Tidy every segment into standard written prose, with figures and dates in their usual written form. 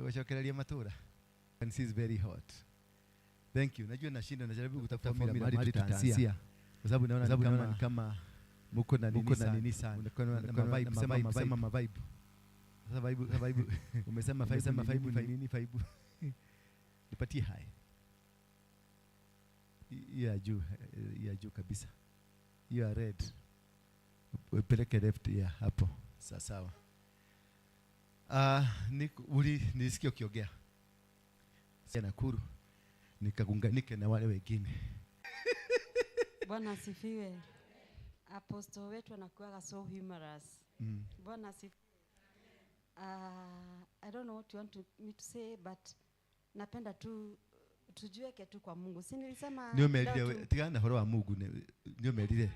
Gucokereria matura. And she is very hot. Thank you. Najua nashinda, najaribu kutafuta formula mahali tutaanzia. Kwa sababu naona ni kama, kama muko na nini sana. Nini sana. Unakuwa na ma vibe, sema ma vibe, ma vibe. Sasa vibe, vibe. Umesema vibe, sema vibe ni nini vibe? Nipatie hai. Hiyo ya juu, ya juu kabisa. Hiyo ya red. Upeleke left ya hapo. Sawa sawa. Uli nilisikia ukiongea. Sasa Nakuru nikagunganike na wale wengine. Bwana asifiwe. Apostle wetu anakuwaga so humorous. Bwana asifiwe. I don't know what you want me to say, but napenda tu tujiweke tu kwa Mungu. Si nilisema Ni umerire leo we, tu tigana na horo wa Mungu, ni umerire.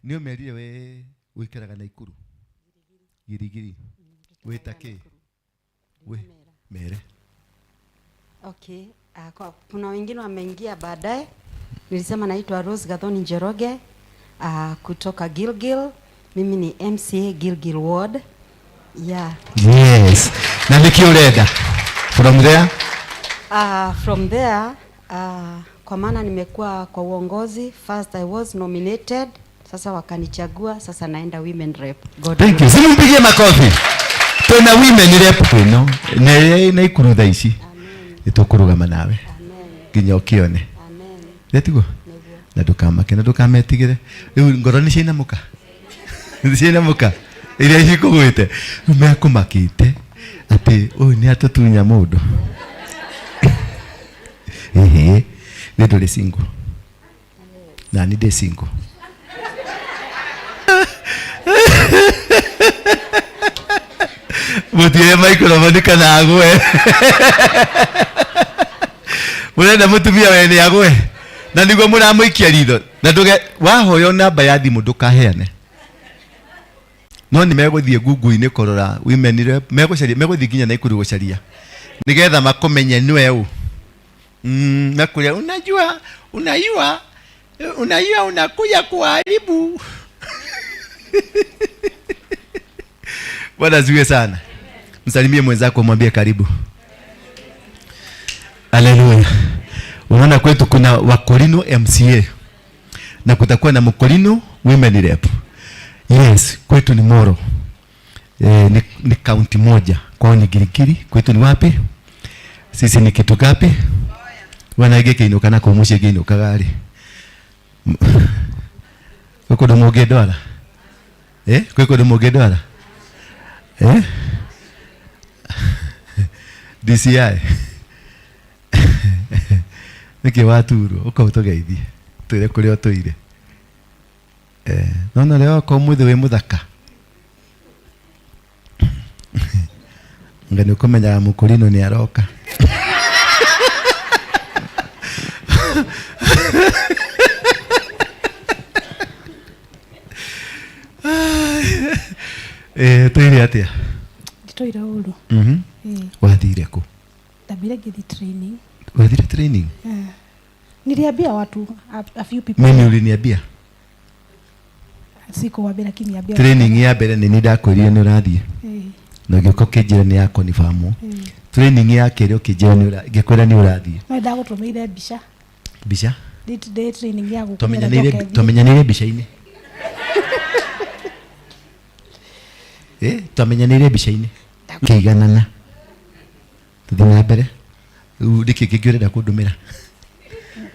Ni umerire we wikaraga Naikuru. Girigiri. Wita ki? We mere. Okay. Kuna wengine wameingia baadaye. Nilisema naitwa Rose Gathoni Njoroge, kutoka Gilgil. Mimi ni MCA Gilgil Ward. Yeah. Yes. Na niki urenda? From there? From there, kwa maana nimekuwa kwa uongozi. First I was nominated. Sasa wakanichagua, sasa naenda women rep. God Thank you. bless. Simpigie makofi. Tuna women rep ino. Ne na ikuru thaa ici. Amen. Nitukurugama nawe. Amen. Nginya ukione. Amen. Letiguo. Niguo. Na ndukamake na ndukametigire. Riu ngoro ni ciainamuka. Ni ciainamuka. Iria cikugwite. Mekumakite ati uyu ni atutunya mundu. Ehe. Ni nduri single. Na ni ndi single. Mutie microphone kana agwe. Murenda mutumia we ni agwe. Na niguo muramuikia ritho. Na nduge wahoyo namba ya thimu ndukaheane. No ni meguthie Google-inĩ kũrora women rep, megũcaria, megũthiĩ nginya Naikuru gũcaria. Nigetha makũmenye nĩwe ũ. Mekũria, unajua, unajua, unajua unakuja kuharibu. Bwana asifiwe sana. Msalimie mwenzako mwambie karibu. Haleluya. Unaona kwetu kuna Wakorino MCA na kutakuwa na Mkorino Women Rep. Yes, kwetu ni Moro. Ni county moja. Kwao ni Girigiri, kwetu ni wapi? Sisi ni kitu gapi? Wanaige kiinuka na kumushie kiinuka gari. Kweko ndo mugedwara? Kweko ndo mugedwara? DCI. Niki waturwo ukautugeithie. Twire kuria utuire. No leo ko muthe wi muthaka. Ngani ukomenyaga mukurino ni aroka. Twire atia? Nditwire uru. Wathire ku? Ndambire ngithi training. Wathire training? Niliambia watu, a few people. Mimi uliniambia? Sikuwaambia, lakini niambia. Training ya mbere ni ndakwĩrire nĩ ũrathiĩ. Na ũgĩũka ũkĩnjĩra nĩ ya confirm. Training ya kerĩ ũkĩnjĩra nĩ ũra-, ngĩkwĩra nĩ ũrathiĩ. No ndagũtũmĩire mbica. Mbica? Ndĩ training ya gũkũ njoke thiĩ. Twamenyanĩire mbica-inĩ. Twamenyanĩire mbica-inĩ. Kĩiganana. Tũthiĩ na mbere. Rĩu nĩkĩ kĩngĩ ũrenda kũndũmĩra?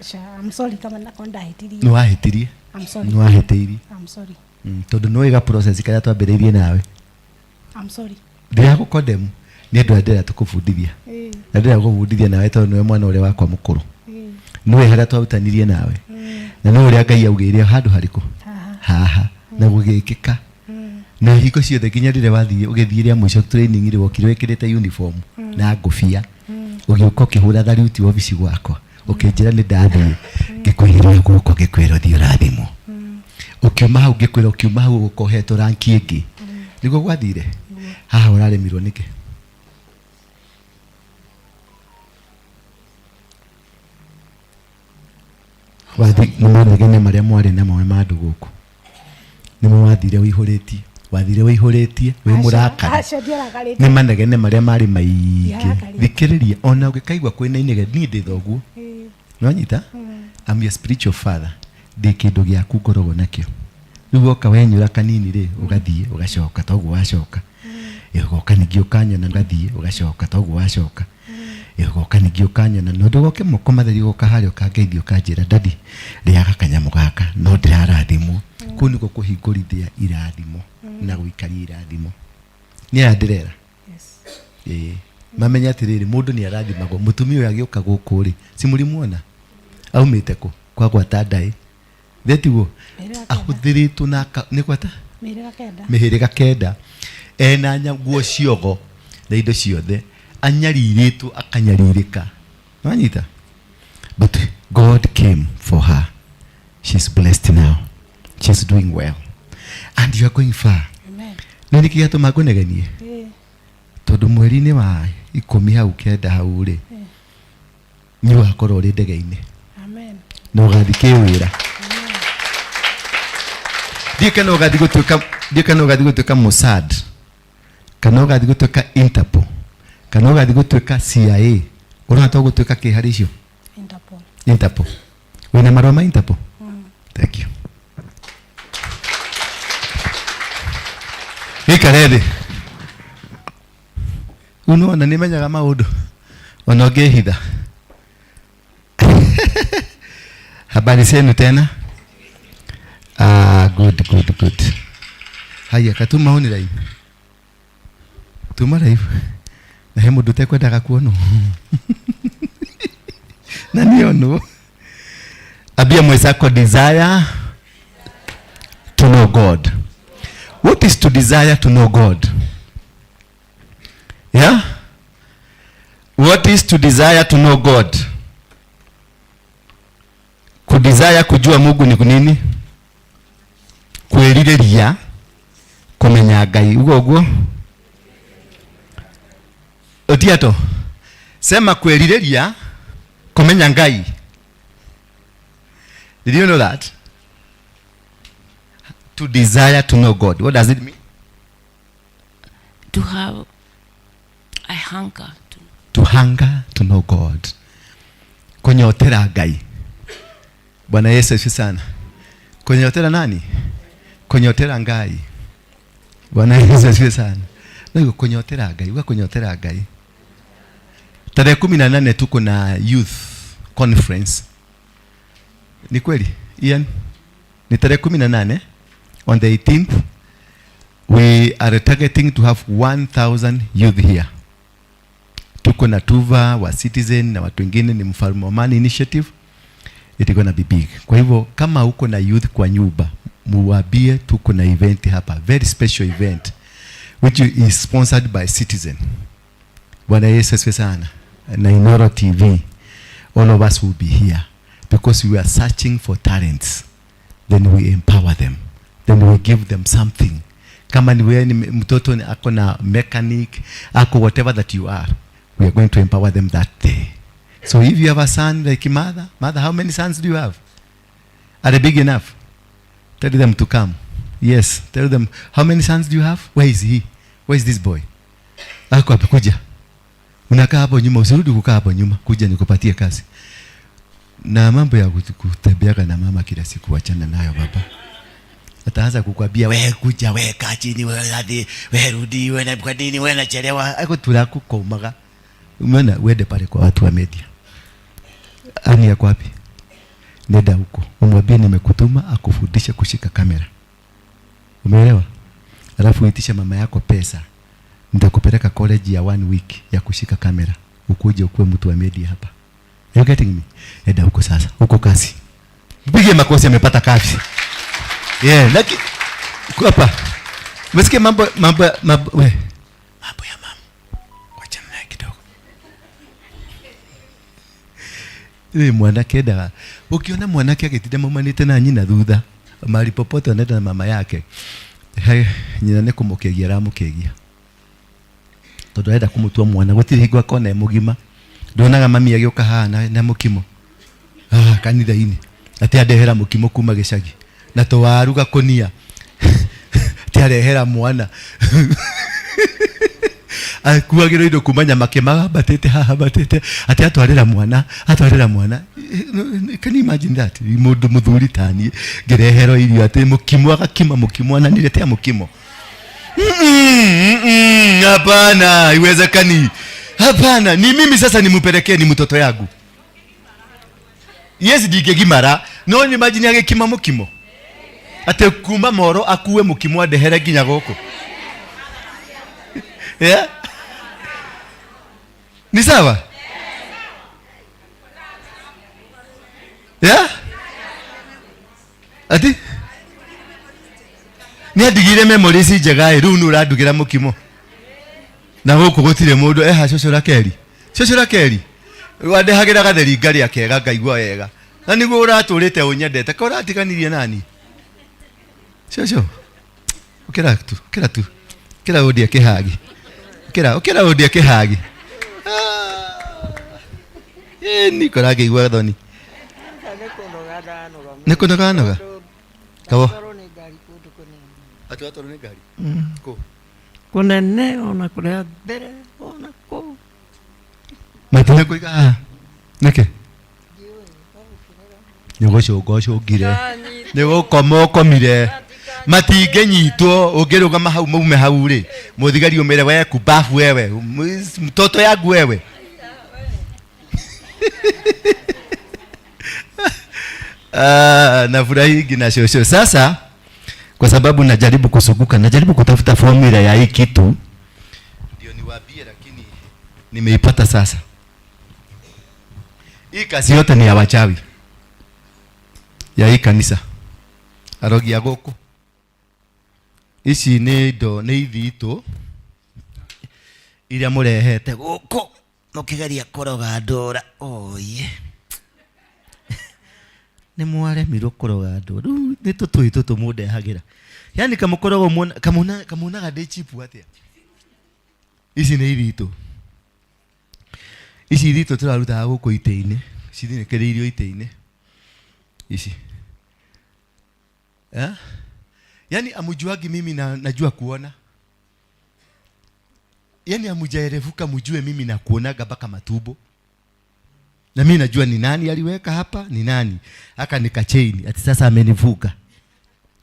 Sha, I'm sorry kama nakorwo ndahĩtirie. Nĩ wahĩtirie. I'm sorry. Nĩ wahĩtĩirie. I'm sorry. Tondũ nĩ wĩga process karĩa twambĩrĩirie nawe. I'm sorry. Ndĩragũkondemu nĩ andũ arĩa ndĩrenda tũkũbundithia. Na ndĩrenda gũkũbundithia nawe tondũ nĩwe mwana ũrĩa wakwa mũkũrũ. Nĩwe harĩa twarutanirie nawe. Na nĩwe ũrĩa Ngai augĩire handũ harĩkũ? Haha. Haha. Na gũgĩkĩka. Na hingo ciothe nginya rĩrĩa wathiĩ ũgĩthiĩ rĩa mũico training rĩ, wokire wĩkĩrĩte uniform na ngũbia. Ũgĩũka ũkĩhũra tharuti wabici gwakwa. Ũkĩnjĩra nĩ ndathiĩ. Ngĩkũigĩrĩra guoko ngĩkwĩra ũthiĩ ũrathimwo. Ũkiuma hau ngĩkwĩra ũkiuma hau ũgũka ũhetwo ranki ĩngĩ. Nĩguo gwathire? Haha ũraremirwo nĩkĩ? Wathi nĩ manegene marĩa mwarĩ namo ma andũ gũkũ. Nĩmo wathire ũihũrĩtie. Wathire wĩihũrĩtie wĩ mũrakaru. Aca, ndiarakarĩte. Nĩ manegene marĩa marĩ maingĩ. Ndiarakarĩte. Thikĩrĩria, ona ũngĩkaigua kwĩna inegene, niĩ ndĩ thoguo. Nĩwanyita? I'm your spiritual father. Ndĩ kĩndũ gĩaku ngoragwo nakĩo. Rĩu woka wenyũra kanini rĩ, ũgathiĩ ũgacoka toguo wacoka. Ũgoka ningĩ ũkanyona, ũgathiĩ ũgacoka toguo wacoka. Ũgoka ningĩ ũkanyona, na ndũgoke moko matheri, ũgoka harĩa ũkangeithia ũkanjĩra, "Daddy, rĩaga kanyamũ gaka," no ndĩrarathimwo. Kũu nĩkuo kũhingũrithia irathimo na gũikaria irathimo. Nĩ aya ndĩrera. Yes. Ĩĩ, mamenye atĩrĩrĩ, mũndũ nĩ arathimagwo. Mũtumia ũyũ agĩũka gũkũ rĩ, si mũrimuona aumĩte kũ kwa gwata ndaĩ thetiguo? Mĩhĩrĩga kenda. Ahũthĩrĩtwo na nĩ gwata Mĩhĩrĩga kenda. Mĩhĩrĩga kenda, ena nguo ciogo na indo ciothe, anyarirĩtwo, akanyarirĩka, wanyita? But God came for her. She's blessed now, she's doing well, and you are going far. Amen. Nĩ nĩkĩ gĩatũma ngũnegenie? Tondũ mweri-inĩ wa 19 hau rĩ, nĩ ũgakorwo ũrĩ ndege-inĩ. Amen. Na ũgathiĩ kĩwĩra. Ndiĩ kana ũgathiĩ gũtuĩka, ndiĩ kana ũgathiĩ gũtuĩka Mossad, kana ũgathiĩ gũtuĩka Interpol, kana ũgathiĩ gũtuĩka CIA. Ũrona to gũtuĩka kĩ harĩ icio? Interpol. Interpol. Wĩna marũa ma Interpol? Thank you. Gĩikare thĩ. Rĩu nĩwona nĩmenyaga maũndũ ona ũngĩhitha. Habari zenu tena? Ah, good, good, good. Haya, katuma on live. Tuma live. Na he mũndũ ũtekwendaga kuonwo. Na nĩonwo. Ambia mwenzako, "Desire to know God." What is to desire to know God? Yeah? What is to desire to know God? Kudesire kujua Mungu ni nini? Kwĩrirĩria kũmenya Ngai. Uguo ũguo? Otiato. Sema, kwĩrirĩria kũmenya Ngai. Did you know that? To desire to know God. What does it mean? To have a hunger to To hunger to know God. Kunyotera Ngai. Bwana Yesu asifiwe sana. Kunyotera nani? Kunyotera Ngai. Bwana Yesu asifiwe sana. No kunyotera Ngai, uga kunyotera Ngai. Tarehe 18 tuko na youth conference. Ni kweli? Ian? Ni tarehe 18, on the 18th we are targeting to have 1000 youth here. Tuko na Tuva wa Citizen na watu wengine, ni Mfalme wa Amani Initiative. It gonna be big. Kwa hivyo kama uko na youth kwa nyumba, muwambie tuko na event hapa, very special event which is sponsored by Citizen. Bwana Yesu asifiwe sana. Na Inoro TV. All of us will be here because we are searching for talents. Then we empower them. Then we give them something. Kama ni wewe ni mtoto ni ako na mechanic, ako whatever that you are, we are going to empower them that day. So if you have a son like mother, mother, how many sons do you have? Are they big enough? Tell them to come. Yes, tell them, how many sons do you have? Where is he? Where is this boy? Ako wapi? Kuja. Unakaa hapo nyuma, usirudi kukaa hapo nyuma. Kuja nikupatie kazi. Na mambo ya kutembeaga na mama kila siku, wachana nayo baba. Ataanza kukwambia, "We kuja, we kaa chini, we hadi, we rudi, we na kwa nini we nachelewa?" Ako turakukomaga. Umeona, uende pale kwa watu wa media. Ani yako wapi? Nenda huko. Umwambie nimekutuma akufundishe kushika kamera. Umeelewa? Alafu uitishe mama yako pesa. Nitakupeleka college ya one week ya kushika kamera. Ukuje ukuwe mtu wa media hapa. You getting me? Enda huko sasa. Huko kazi. Mpige makofi, amepata kazi. Yeah, lakini hapa. Umesikia mambo we. Mambo ya mama. Wacha naye kidogo. Mwanake endaga. Ukiona mwanake agĩtinda maumanĩte na nyina thutha, mahali popote anaenda na mama yake, he, nyina nĩ kũmũkĩgia aramũkĩgia. Tondũ arenda kũmũtua mwana, gũtirĩ hingo akona e mũgima. Ndonaga mami agĩũka haha na mũkimo. Ah, kanitha-inĩ. Atĩ andehera mũkimo kuma gĩcagi. Na tũwaru gakũnia. Atĩ Ati arehera mwana. Akuagĩrwo indo kuma Nyamakima ambatĩte haha ambatĩte ati atwarĩra mwana, atwarĩra mwana. Can you imagine that? Mũndũ mũthuri tani ngĩreherwo irio atĩ mũkimo agakima mũkimo ananiletea mũkimo. Hapana, haiwezekani. Hapana, ni mimi sasa nimpelekee, ni mtoto yangu. Yes, ndingĩgimara, no ni imagine agĩkima mũkimo. Atĩ kuma moro akue mũkimo andehere nginya gũkũ. Yeah? Ni sawa? Yeah? Ati? Nĩ andigire memories njega ĩ, rĩu nĩ ũrandugĩra mũkimo. Na gũkũ gũtirĩ mũndũ eha cũcũ Rakeli. Cũcũ Rakeli. Wandehagĩra gatheri ngarĩa kega ngaigua wega. Na nĩguo ũratũrĩte ũnyendete, ka ũratiganirie nani? Cũcũ. Ũkĩra tu, ũkĩra tu. Ũkĩra ũndie kĩhagi. Ũkĩra, ũkĩra ũndie kĩhagi. Ĩni kũrangĩigua thoni. Nĩ kũnoga noga. Kabo. Atĩ watwarwo nĩ ngari? Kũ? Kũnene ona kũrĩa mbere ona kũu. Maitũ nĩ kũiga haha. Nĩkĩ? Nĩ gũcũnga ũcũngire. Nĩ gũkoma ũkomire. Matingĩnyitwo ũngĩrũgama hau maume hau rĩ, mũthigari ũmĩre we kumbafu wewe, mtoto yangu wewe. Nafurahi na shosho. Sasa kwa sababu najaribu kusuguka, najaribu kutafuta formula ya hii kitu ndio niwaambie, lakini nimeipata sasa. Hii kazi yote ni ya wachawi ya hii kanisa. Arogi ya gũkũ. Ici nĩ indo, nĩ ithitũ iria mũrehete gũkũ mũkĩgeria kũroga ndũra. Oye. Nĩ mwaremirwo kũroga andũ. Rĩu nĩ tũtũĩ tũtũ mũndehagĩra. Yaani kamũkoragwo muona, kamũna, kamũnaga ndĩ cheap atĩa? Ici nĩ ithitũ. Ici ithitũ tũrarutaga gũkũ itĩ-inĩ. Cithinĩkĩrĩirio itĩ-inĩ. Ici. Eh? Yaani amujuagi mimi na, najua kuona. Yaani amujaerevuka mujue mimi na kuonaga mpaka matumbo. Na mimi najua ni nani aliweka hapa, ni nani. Aka ni kachaini, ati sasa amenivuka.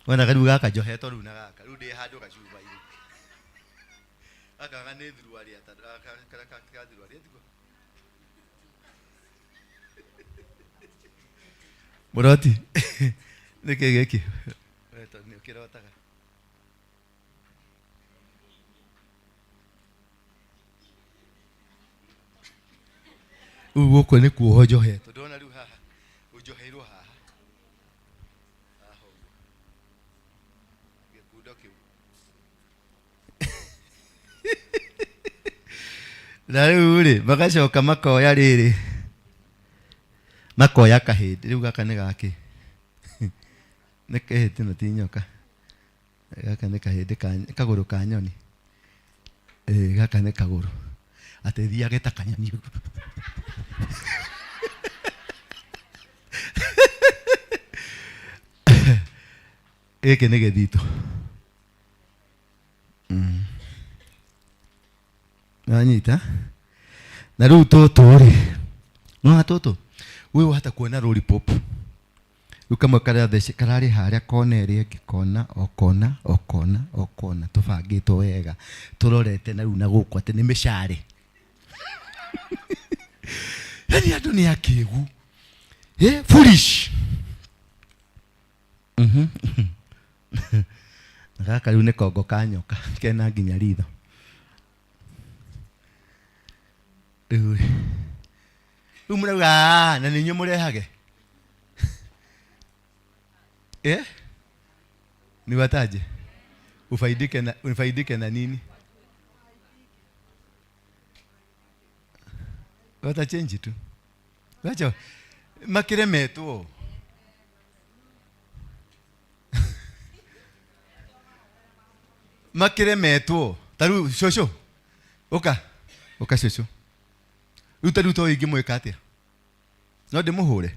Wana karibu gaka joheto rĩu na gaka. Rĩu ndĩ handũ gacuba-inĩ. Gaka ga nĩ thuruarĩ ata, gaka ka thuruarĩ atiguo. Mũroti, nĩkĩ gĩkĩ? We tondũ nĩ ũkĩrotaga. Rĩu gũkũ nĩ kuohwo njohetwo. Ndĩrona rĩu haha, njoheirwo haha. Haha ũguo. Gĩkundo kĩu. Na rĩu rĩ, magacoka makoya rĩrĩ. Makoya kahĩndĩ. Rĩu gaka nĩ gakĩ? Nĩ kahĩndĩ na ti nyoka. Gaka nĩ kahĩndĩ ka kagũrũ ka nyoni. Gaka nĩ kagũrũ. Atĩ thiage ta kanyoni ũguo. Gĩkĩ nĩ gĩthitũ. Nanyita. Na rĩu tũtũ rĩ, nĩwona tũtũ? Wewe hata kuona lollipop. Rĩu kamwe kararĩ harĩa kona ĩrĩa ĩngĩ, kona, o kona, o kona, o kona, tũbangĩtwo wega, tũrorete na rĩu na gũkũ atĩ nĩ mĩcare. Yaani andũ nĩ akĩgu. Foolish. Na gaka rĩu nĩ kongo ka nyoka, kena nginya ritho. Rĩu rĩu mũrauga, na nĩ inyuĩ mũrehage. Ni wataje? Ufaidike na, ufaidike na nini? Wata change tu. Wacha makiremetwo. Makiremetwo. Taru shosho. Oka. Oka shosho. Rĩu ta rĩu to ingĩmwĩka atĩa? No ndĩmũhũre?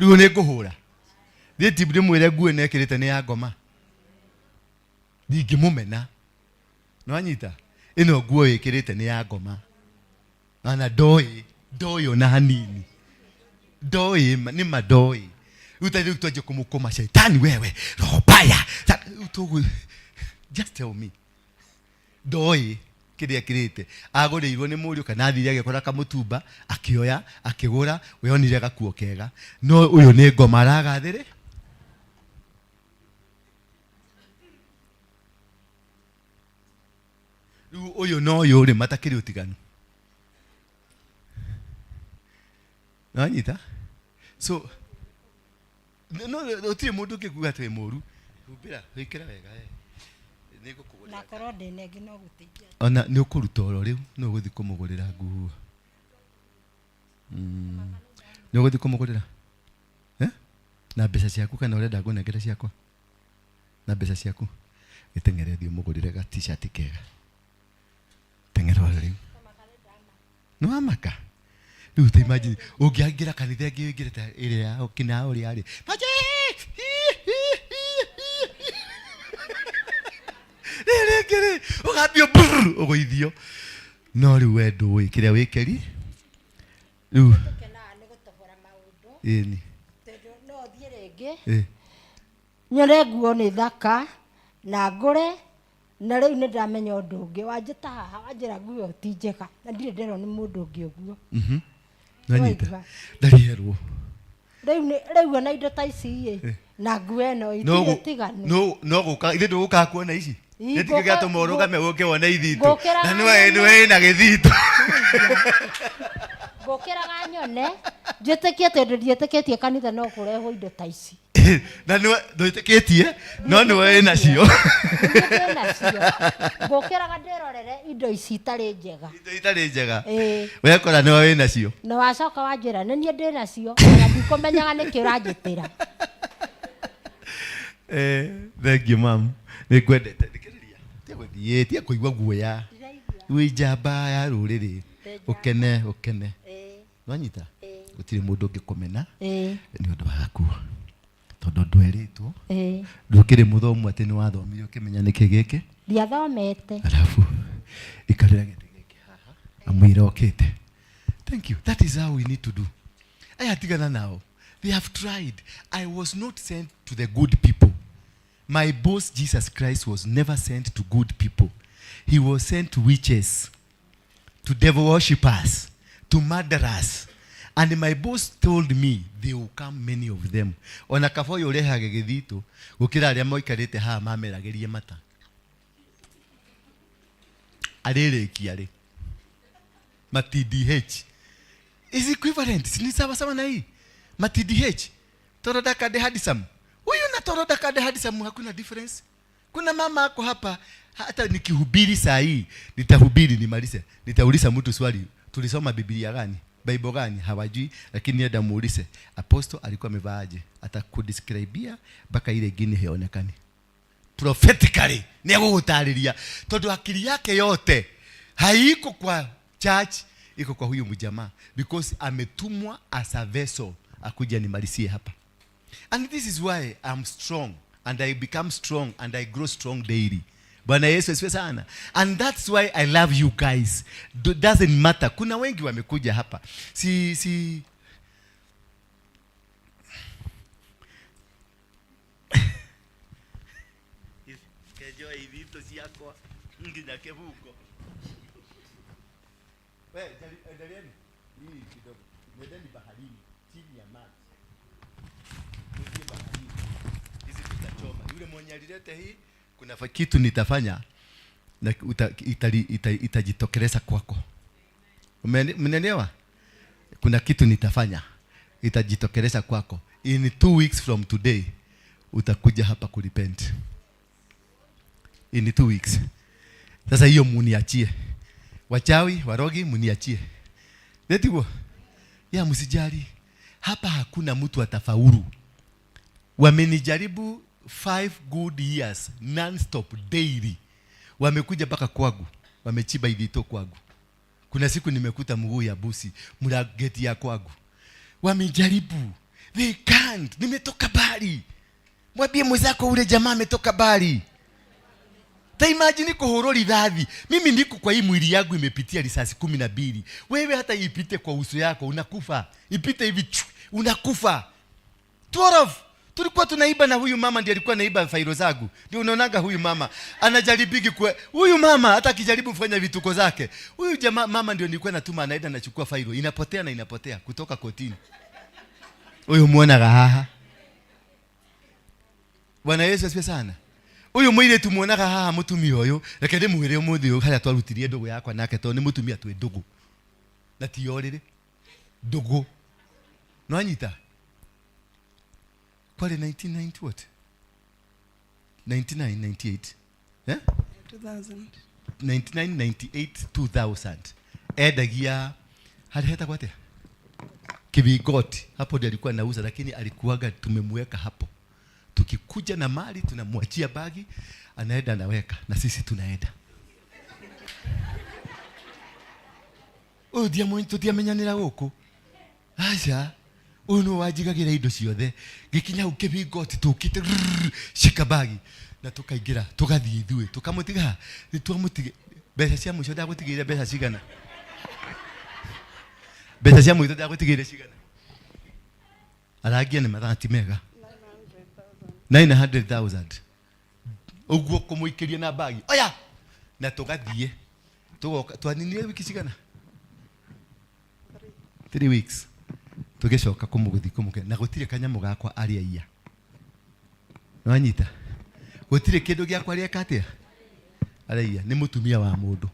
Rĩu nĩ ngũhũra. Thiĩ ti ndĩmwĩre nguo ĩno ĩkĩrĩte nĩ ya ngoma. Ndingĩmũmena. Nĩwanyita? Ĩno nguo ĩkĩrĩte nĩ ya ngoma. Ona ndoĩ, ndoĩ ona hanini. Ndoĩ, nĩ ma ndoĩ. Rĩu ta rĩu twanjie kũmũkũma shaitani wewe, roho mbaya. Rĩu just tell me. Ndoĩ kĩrĩa kĩrĩte. Agũrĩirwo nĩ mũriũ kana athire agĩkora kamũtumba, akĩoya, akĩgũra, we onire gakuo kega. No ũyũ nĩ ngoma aragathĩrĩ. Rĩu ũyũ na ũyũ rĩ matakĩrĩ ũtiganu. Nĩwanyita? So, no, gũtirĩ mũndũ ũngĩkuga atĩ wĩ mũru. Humbĩra, wĩkĩre wega we. Nĩngũkũgũrĩra. Na korwo ndĩna ĩngĩ no gũteithia. Ona nĩ ũkũruta oro rĩu, nĩ ũgũthiĩ kũmũgũrĩra nguo. Nĩ ũgũthiĩ kũmũgũrĩra? Eh? Na mbeca ciaku kana ũrenda ngũnengere ciakwa? Na mbeca ciaku? Gĩteng'ere thiĩ ũmũgũrĩre ga t-shirt kega. Teng'era oro rĩu. Nĩ wamaka? Rĩu ta imagine ũngĩangĩra kanitha ĩngĩ ũingĩre ta ĩrĩa ya kina ũrĩa rĩ. Maje! Rĩrĩ rĩngĩ rĩ, ũgambio brrr, ũgũithio. No rĩu we ndũĩ kĩrĩa wĩkeri. Rĩu Tũkenaga nĩ gũtobora maũndũ. Ĩni. Tondũ no thiĩ rĩngĩ. Nyone nguo nĩ thaka na ngũre, na rĩu nĩ ndamenya ũndũ ũngĩ. Wanjĩta haha wanjĩra nguo ĩyo ti njega na ndirĩ nderwo nĩ mũndũ ũngĩ ũguo. Nanyita. Waigua. Ndarĩ erwo. Rĩu ona indo ta ici ĩ, na nguo ĩno itirĩ ũtiganu. No gũka, ithuĩ ndũgũkaga kuona ici. Ii, Nĩ tikĩ gĩatũma ũrũgame ũke wone ithitũ. Ngũkĩraga Na nyone. nĩwe wĩna gĩthitũ. Ngũkĩraga nyone, njĩtĩkie tondũ ndiĩtĩkĩtie kanitha no kũrehwo indo ta ici. Na nĩwe ndwĩtĩkĩtie, no nĩwe wĩna cio. Niĩ ndĩ nacio. Ngũkĩraga ndĩrorere indo ici itarĩ njega. Indo itarĩ njega. Ĩĩ. Wekora nĩwe wĩna cio. Na wacoka wanjĩra nĩ niĩ ndĩ nacio, ona ndikũmenyaga nĩkĩ ũranjĩtĩra. Thank you ma'am. Nĩ ngwendete. Thikĩrĩria. Tiga gũthiĩ, tiga kũigua guoya. Wĩ njamba ya rũrĩrĩ. Ũkene, ũkene. Nwanyita? Gũtirĩ mũndũ ũngĩkũmena nĩ ũndũ wa gakuo. Tondũ ndwerĩtwo. Ndũkĩrĩ mũthomu atĩ nĩ wathomire ũkĩmenya nĩkĩ gĩkĩ. Ndiathomete. Alafu ikarĩra gĩtĩ gĩkĩ haha. Amwĩra okĩte. Thank you. That is how we need to do. Aya tigana nao. They have tried. I was not sent to the good people. My boss Jesus Christ was never sent to good people. He was sent to witches, to devil worshippers, to murderers. And my boss told me they will come, many of them. Ona kaba ũyũ ũrehage gĩthitũ gũkĩra arĩa moikarĩte haha mameragĩrie mata. Arĩrĩkia rĩ. Ma TDH. Is equivalent. Ni sawa sawa na hii. Ma TDH. Toro daka de handsome. Huyu na toro daka de handsome hakuna difference. Kuna mama ako hapa, hata nikihubiri saa hii, nitahubiri nimalize. Nitauliza mtu swali, tulisoma Biblia gani? Bible gani? Hawajui, lakini enda muulize. Apostle alikuwa amevaaje? Atakudescribia mpaka ile ingine haionekani. Prophetically, ni agũgũtarĩria. Tondũ akili yake yote haiko kwa church, iko kwa huyu mjamaa, because ametumwa as a vessel akuja nimalizie hapa. And this is why I'm strong and I become strong and I grow strong daily. Bwana Yesu asifiwe sana. And that's why I love you guys. Doesn't matter. Kuna wengi wamekuja hapa. Si, si. Kejo ithito ciakwa nginya kĩbungo. We, endeleeni. Hii kidogo. Nendeni baharini chini ya maji. Mtie baharini. Hizi tutachoma. Yule mwenye alileta hii, kuna kitu nitafanya na itajitokeleza kwako. Umenielewa? Kuna kitu nitafanya itajitokeleza kwako. In 2 weeks from today utakuja hapa kurepent. In 2 weeks. Sasa hiyo muniachie. Wachawi, warogi muniachie. Netiguo? Ya msijali. Hapa hakuna mtu atafaulu. Wamenijaribu 5 good years non-stop daily. Wamekuja mpaka kwangu. Wamechimba ithito kwangu. Kuna siku nimekuta mguu ya busi mlangeti ya kwangu. Wamejaribu. They can't. Nimetoka mbali. Mwambie mwenzako ule jamaa ametoka mbali. Ta imagine kuhurwo rithathi. Mimi niko kwa hii mwili yangu imepitia risasi 12. Wewe hata ipite kwa uso yako unakufa. Ipite hivi chu, unakufa. 12. Tulikuwa tunaiba na huyu mama ndiye alikuwa anaiba failo zangu. Ndio unaonaga huyu mama anajaribiki kwa huyu mama hata akijaribu kufanya vituko zake. Huyu jamaa mama ndio nilikuwa natuma anaenda anachukua failo, inapotea na inapotea kutoka kotini. Huyu muonaga haha. Bwana Yesu asifiwe sana. Uyu muiritu muonaga haha mutumia uyu, reke ndimwire umuthi uyu haria twarutirie ndugu yakwa nake tondu ni mutumia twi ndugu. Na ti oriri. Ndugu. Nwanyita? Kwari 1990 what? 99, 98. Eh? 2000. 99, 98, 2000. Endagia harĩa hetagwo atĩa? Kibigoti. Hapo ndiyo alikuwa anauza, lakini alikuwaga tumemweka hapo. Tukikuja na mali tunamwachia bagi, anaenda anaweka na sisi tunaenda. Ũyũ tũtiamenyanĩra gũkũ. Aca, ũyũ nĩwe wanjigagĩra indo ciothe. Ngĩkinya hau kĩbingoti tũkĩte rrrr, shika bagi na tukaingĩra tũgathiĩ ithuĩ tũkamũtiga nĩtwamũtiga mbeca cia mũico ndagũtigĩire mbeca cigana? Mbeca cia mũico ndagũtigĩire cigana? Arangia nĩ mathaa ti mega. 900,000. Ũguo kũmũikĩria na bagi. Oya! Na tũgathiĩ. Tũgoka, twaninire wiki cigana? 3 weeks. Tũgĩcoka kũmũgũthi kũmũke. Na gũtirĩ kanyamũ gakwa arĩa iya. Nĩwanyita? Gũtirĩ kĩndũ gĩakwa arĩa atĩa? Arĩa iya. Nĩ mũtumia wa mũndũ.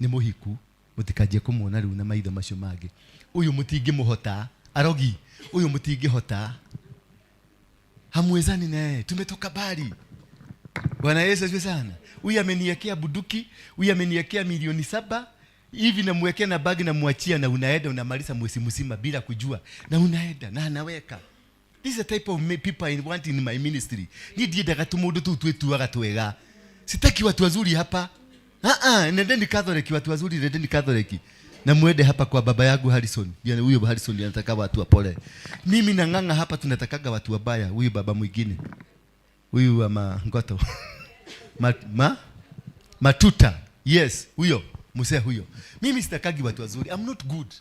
Nĩ mũhiku. Mũtikanjie kũmuona rĩu na maitho macio mangĩ. Ũyũ mũtingĩmũhota. Arogi. Ũyũ mũtingĩhota. Hamwezani naye. Tumetoka mbali. Bwana Yesu asifiwe sana. Huyu ameniwekea bunduki, huyu ameniwekea milioni 7, hivi namwekea na bagi namwachia na unaenda unamaliza mwezi mzima bila kujua. Na unaenda na anaweka. This is the type of people I want in my ministry. Ni ndiendaga tũmũndũ tũu twĩtuaga twega. Sitaki watu wazuri hapa. Nendeni Catholic, watu wazuri nendeni Catholic. Na muende hapa kwa baba yangu Harrison. Yaani huyo Harrison anataka watu wapole. Mimi na Ng'ang'a hapa tunatakaga watu wabaya. Huyu baba mwingine. Huyu wa Mangoto. Matuta. Yes, huyo. Mzee huyo. Mimi sitakagi watu wazuri. I'm not good.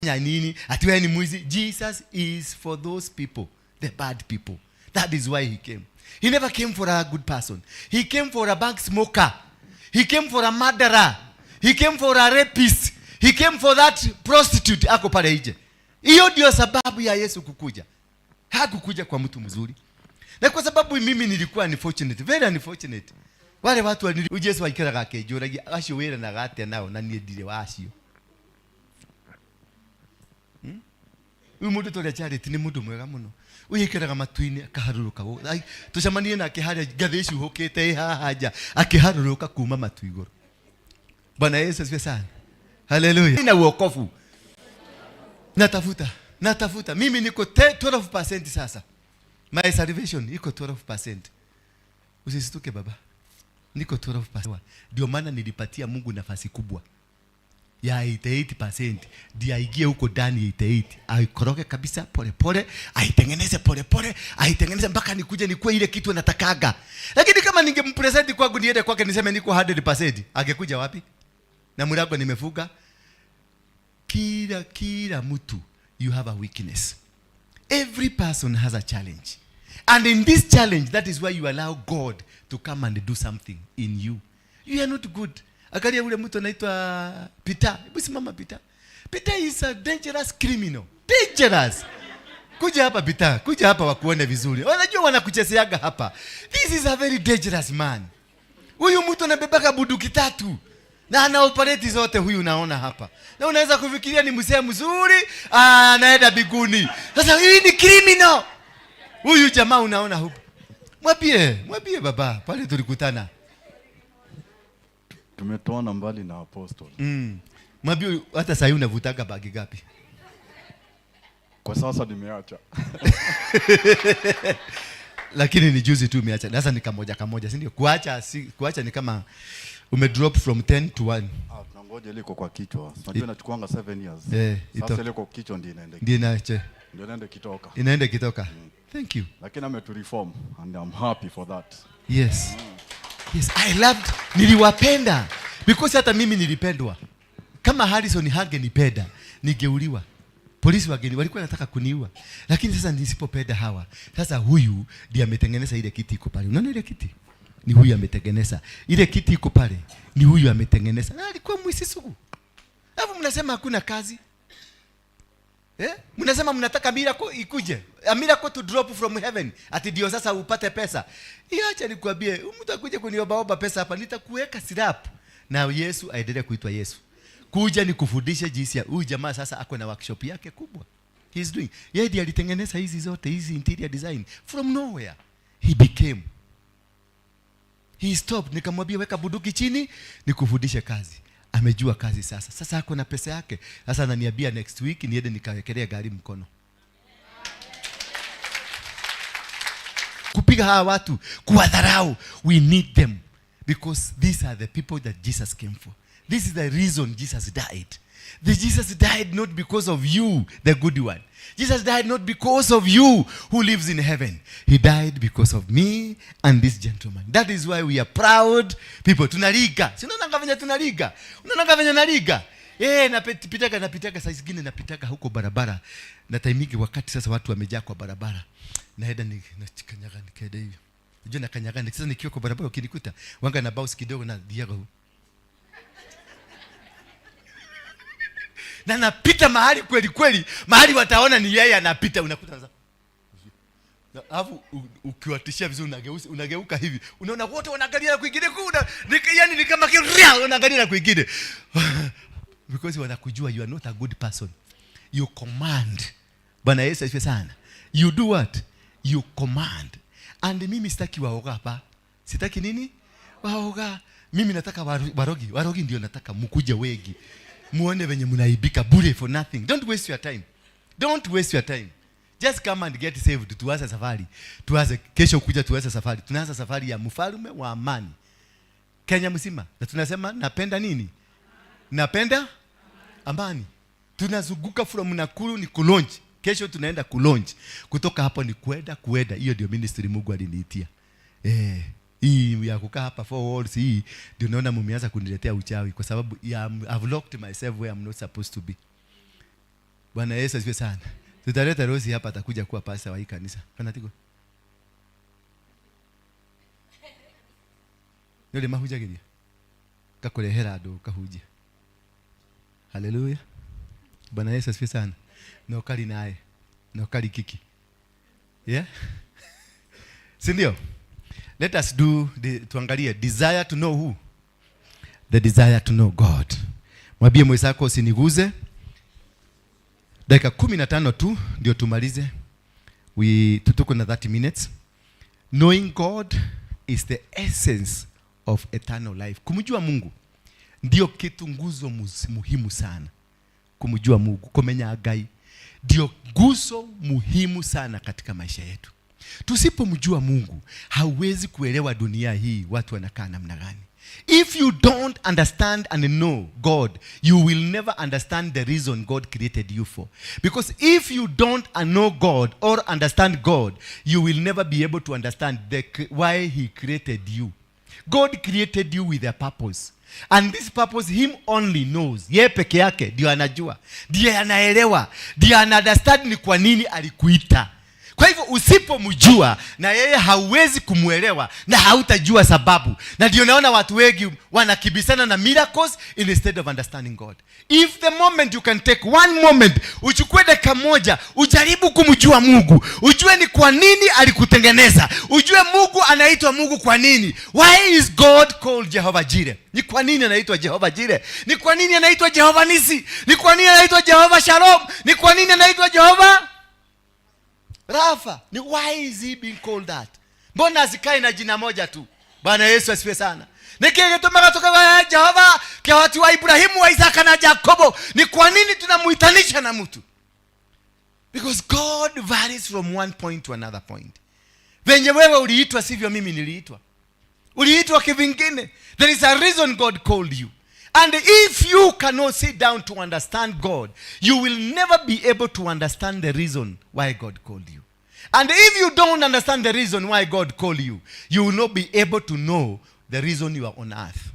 Ya nini? Ati wewe ni mwizi. Jesus is for those people, the bad people. That is why he came. He never came for a good person. He came for a bank smoker. He came for a murderer. He came for a rapist. He came for that prostitute ako pale nje. Hiyo ndio sababu ya Yesu kukuja. Hakukuja kwa mtu mzuri. Na kwa sababu mimi nilikuwa unfortunate, very unfortunate. Wale watu Yesu aikaraga akĩnjũragia, acio wĩranaga atĩa nao na niĩ ndirĩ wa acio. Huyu mũndũ tũrĩa Charity nĩ mũndũ mwega mũno. Huyu aikaraga matu-inĩ akaharũrũka gũkũ. Ai, tũcemanie nake harĩa ngathĩ icuhũkĩte ĩ haha nja, akĩharũrũka kuma matu igũrũ. Bwana Yesu asifiwe sana. Haleluya. Na wokovu. Natafuta, natafuta. Mimi niko 12% sasa. My salvation iko 12%. Usisituke baba. Niko 12%. Ndio maana nilipatia Mungu nafasi kubwa ya 88%. Ndio aingie huko ndani 88. Aikoroge kabisa pole pole, aitengeneze pole pole, aitengeneze mpaka nikuje nikuwe ile kitu natakaga. Lakini kama ningempresent kwangu niende kwake niseme niko 100%, angekuja wapi? Na mlango nimefunga. Kila mtu you have a weakness. Every person has a challenge. And in this challenge, that is why you allow God to come and do something in you. You are not good. Angalia ule mtu anaitwa Peter. Hebu simama Peter. Peter is a dangerous criminal. Dangerous. Kuja hapa Peter, kuja hapa wakuone vizuri. Wanajua wanakuchezeaga hapa. This is a very dangerous man. Huyu mtu anabebaka bunduki 3. Na ana operate zote huyu unaona hapa. Na unaweza kufikiria ni mzee mzuri, anaenda biguni. Sasa hii ni criminal. Huyu jamaa unaona huko. Mwambie, mwambie baba, pale tulikutana. Tumetoana mbali na apostle. Mwambie hata sasa unavutaga bagi gapi? Kwa sasa nimeacha. Lakini ni juzi tu umeacha. Sasa ni kamoja kamoja, si ndio? Kuacha si, kuacha ni kama Ume drop from 10 to 1. Ah, tunangoja ile iko kwa kichwa. Unajua inachukuanga 7 years. Eh, Sasa itoke. ile kwa kichwa ndio inaenda. Ndio inache. Ndio inaenda kitoka. Inaenda kitoka. Thank you. Lakini ametureform and I'm happy for that. Yes, I loved, niliwapenda because hata mimi nilipendwa. Kama Harrison hangenipenda, ningeuliwa. Polisi wageni walikuwa wanataka kuniua. Lakini sasa nisipopenda hawa. Sasa huyu ndiye ametengeneza ile kiti iko pale. Unaona ile kiti? Ni huyu ametengeneza. Ile kiti iko pale. Ni huyu ametengeneza. Na alikuwa mwizi sugu. Alafu mnasema hakuna kazi. Eh? Mnasema mnataka miracle ikuje. A miracle to drop from heaven. Ati ndio sasa upate pesa. Acha nikwambie, mtu akuje kuniombaomba pesa hapa, nitakuweka slap. Na Yesu aendelee kuitwa Yesu. Kuja nikufundishe jinsi ya huyu jamaa sasa ako na workshop yake kubwa. He's doing. Yeye ndiye alitengeneza hizi zote, hizi interior design from nowhere. He became. He stopped. Nikamwambia weka bunduki chini nikufundishe kazi. Amejua kazi sasa. Sasa ako na pesa yake. Sasa ananiambia next week niende nikawekelea gari mkono. Kupiga hawa watu, kuwadharau. We need them because these are the people that Jesus came for. This is the reason Jesus died. The Jesus died not because of you, the good one. Jesus died not because of you who lives in heaven. He died because of me and this gentleman. That is why we are proud people. Tunaliga. Si unaona venye tunaliga? Unaona venye naliga? Napitaga saa zingine napitaga huko barabara. Na time mingi wakati sasa watu wamejaa kwa barabara. Naenda ni nachikanyaga nikaenda hivi. Unajua nakanyaga sasa nikiwa kwa barabara ukinikuta wanga na bounce kidogo na diago huko. Na napita mahali kweli kweli, mahali wataona ni yeye anapita, unakuta sasa. Alafu ukiwatishia vizuri unageuka hivi. Unaona wote wanaangalia na kwingine kuna, yani ni kama kiria, wanaangalia na kwingine. Because wanakujua you are not a good person. You command. Bwana Yesu asifiwe sana. You do what? You command. And mimi sitaki waoga hapa. Sitaki nini? Waoga. Mimi nataka warogi. Warogi ndio nataka mkuje wengi. Muone venye mnaibika bure for nothing. Don't waste your time. Don't waste your time. Just come and get saved. Tuanze safari. Tuanze kesho kuja tuanze safari. Tunaanza safari ya mfalme wa amani. Kenya mzima. Na tunasema napenda nini? Napenda amani. Tunazunguka from Nakuru ni kulaunch. Kesho tunaenda kulaunch. Kutoka hapo ni kwenda kwenda. Hiyo ndio ministry Mungu aliniitia. Hii ya kukaa hapa four walls hii ndio naona mmeanza kuniletea uchawi kwa sababu I've locked myself where I'm not supposed to be. Bwana Yesu asifiwe sana. Tutaleta Rosi hapa atakuja kuwa pastor wa hii kanisa. Kana tiko. Ndio mahujagiria. Kakurehera andu kahunjia. Haleluya. Bwana Yesu asifiwe sana. No kali naye. No kali kiki. Yeah? Si ndio? Let us do the, tuangalie desire to know who? The desire to know God. Mwambie mwenzako usiniguze. Dakika 15 tu ndio tumalize. We tuko na 30 minutes. Knowing God is the essence of eternal life. Kumjua Mungu ndio kitu nguzo muhimu sana. Kumjua Mungu, kumenya Ngai ndio nguzo muhimu sana katika maisha yetu. Tusipomjua Mungu, hauwezi kuelewa dunia hii watu wanakaa namna gani. If you don't understand and know God, you will never understand the reason God created you for. Because if you don't know God or understand God, you will never be able to understand why he created you. God created you with a purpose. And this purpose him only knows. Yeye peke yake ndio anajua. Ndiye anaelewa. Ndiye ana understand ni kwa nini alikuita. Kwa hivyo usipomjua na yeye hauwezi kumuelewa na hautajua sababu. Na ndio naona watu wengi wanakibisana na miracles instead of understanding God. If the moment you can take one moment, uchukue dakika moja, ujaribu kumjua Mungu, ujue ni kwa nini alikutengeneza, ujue Mungu anaitwa Mungu kwa nini. Why is God called Jehovah Jireh? Ni kwa nini anaitwa Jehovah Jireh? Ni kwa nini anaitwa Jehovah Nisi? Ni kwa nini anaitwa Jehovah Shalom? Ni kwa nini anaitwa Jehovah Rafa? Ni why is he being called that? Mbona asikae na jina moja tu? Bwana Yesu asifiwe sana. Niki gĩtũmaga tũkauga Jehova kĩhoti wa Ibrahimu wa Isaka na Jakobo? Ni kwa nini tunamuitanisha na mtu? Because God varies from one point to another point. Venye wewe uliitwa sivyo mimi niliitwa. Uliitwa kivingine. There is a reason God called you. And if you cannot sit down to understand God, you will never be able to understand the reason why God called you. And if you don't understand the reason why God called you, you will not be able to know the reason you are on earth.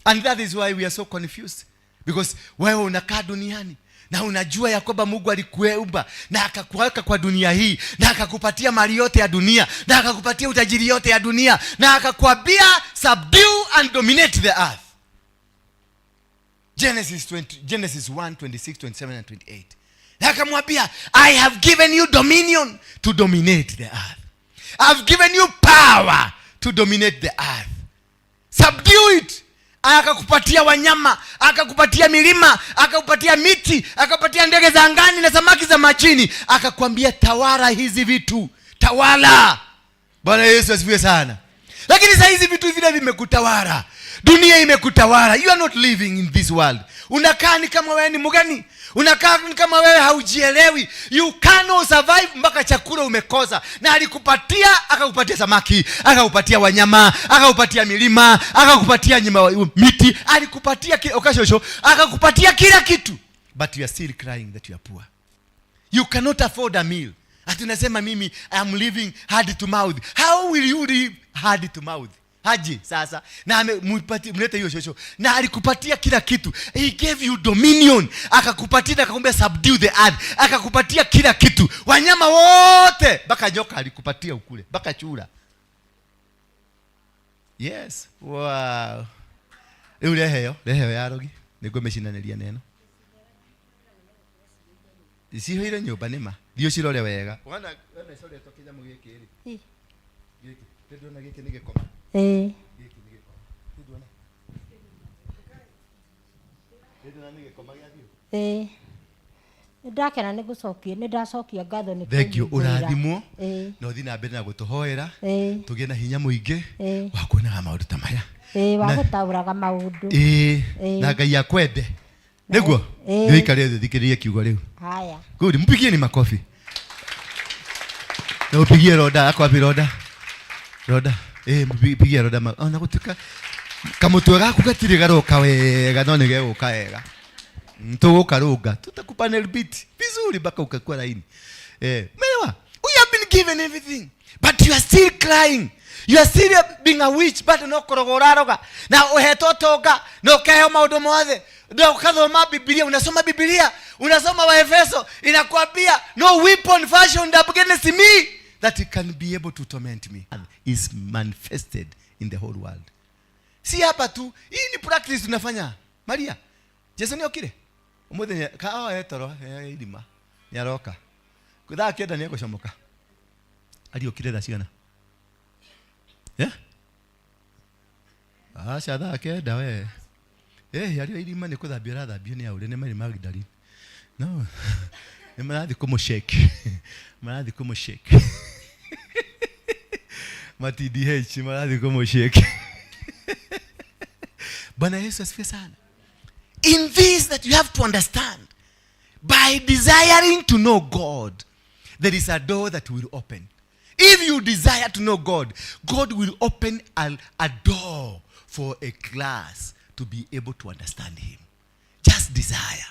And that is why we are so confused. Because wewe unakaa duniani na unajua ya kwamba Mungu alikuumba na akakuweka kwa dunia hii na akakupatia mali yote ya dunia na akakupatia utajiri yote ya dunia na akakwambia, "Subdue and dominate the earth." Genesis 20, Genesis 1, 26, 27 and 28. Na akamwambia, "I have given you dominion to dominate the earth. I've given you power to dominate the earth. Subdue it." Akakupatia wanyama, akakupatia milima, akakupatia miti, akakupatia ndege za angani na samaki za majini. Akakwambia, "Tawala hizi vitu, tawala." Bwana Yesu asifiwe sana. Lakini saa hizi vitu vile vimekutawala, dunia imekutawala. You are not living in this world. Unakaa ni kama wewe ni mgeni, unakaa ni kama wewe haujielewi. You cannot survive mpaka chakula umekosa. Na alikupatia, akakupatia samaki, akakupatia wanyama, akakupatia milima, akakupatia nyima, miti, alikupatia okashosho, akakupatia kila kitu, but you are still crying that you are poor. You cannot afford a meal. Ati unasema, "Mimi I am living hand to mouth." How will you live hand to mouth? Haji sasa na mlete hiyo shosho. Na alikupatia kila kitu. He gave you dominion, akakupatia na akakwambia, "Subdue the earth." Akakupatia kila kitu, wanyama wote, mpaka nyoka alikupatia ukule, mpaka chura. Yes, wow. Rĩu reheo, reheo ya rogi nĩguo mĩcinanĩria neno ciihũire nyũmba. Nĩma thiĩ ũcirore wega. Wona, wona icoretwo kĩnyamũ gĩkĩ rĩ? Ĩ. Gĩkĩ ndĩndona, gĩkĩ nĩ gĩkoma. Ĩĩ. Gĩkĩ nĩ gĩkoma, ndĩndona, ndĩndona nĩ gĩkoma gĩa biũ. Ĩĩ, nĩ ndakena nĩ gũcokia, nĩ ndacokia ngatho nĩ Thank you. kũnyingĩrĩra. Ũrathimwo. Ĩĩ. Na ũthiĩ na mbere na gũtũhoera Ĩĩ. tũgĩe na hinya mũingĩ Ĩĩ. wa kuonaga maũndũ ta maya. Ĩĩ, wa gũtaũraga maũndũ. Ĩĩ. Ĩĩ. Na Ngai akwende nĩguo. Ĩĩ. Nĩũikare thĩ ũthikĩrĩrie kiugo rĩu. Haya. Good, mpigieni makofi. Na upigie Roda, ako wapi Roda? Roda. Eh, mpigie Roda ma. Ona gutuka kamutwe gaku gatirĩ garoka wega, no nĩ gegũka wega. Tũgũkarũnga. Tutakupa nail bit vizuri mpaka ukakuwa laini. Eh, umeelewa? We have been given everything, but you are still crying. You are still being a witch, but no kũroga ũraroga. Na ũhetwo ũtonga, na ũkaheo maũndũ mothe. Na ukathoma Biblia, unasoma Biblia, unasoma Waefeso, inakwambia, "No weapon fashioned against me that it can be able to torment me," is manifested in the whole world. Si hapa tu, hii ni practice tunafanya. Maria, Jesu nĩ okire? Ũmũthĩ ka oe toro irima. Nĩ aroka. Thaa 9 nĩ egũcomoka. Ariũkire thaa cigana? Yeah? Aca, thaa 9 we. Eh, arĩ o irima nĩ kũthambio arathambio nĩ aũrĩ nĩ Mary Magdalene. No. Nĩ marathiĩ kũmũshake. Marathiĩ kũmũshake. Matidi H marathiĩ kũmũshake. Bwana Yesu asifiwe sana. In this that you have to understand, by desiring to know God, there is a door that will open. If you desire to know God, God will open a door for a class to be able to understand Him. Just desire.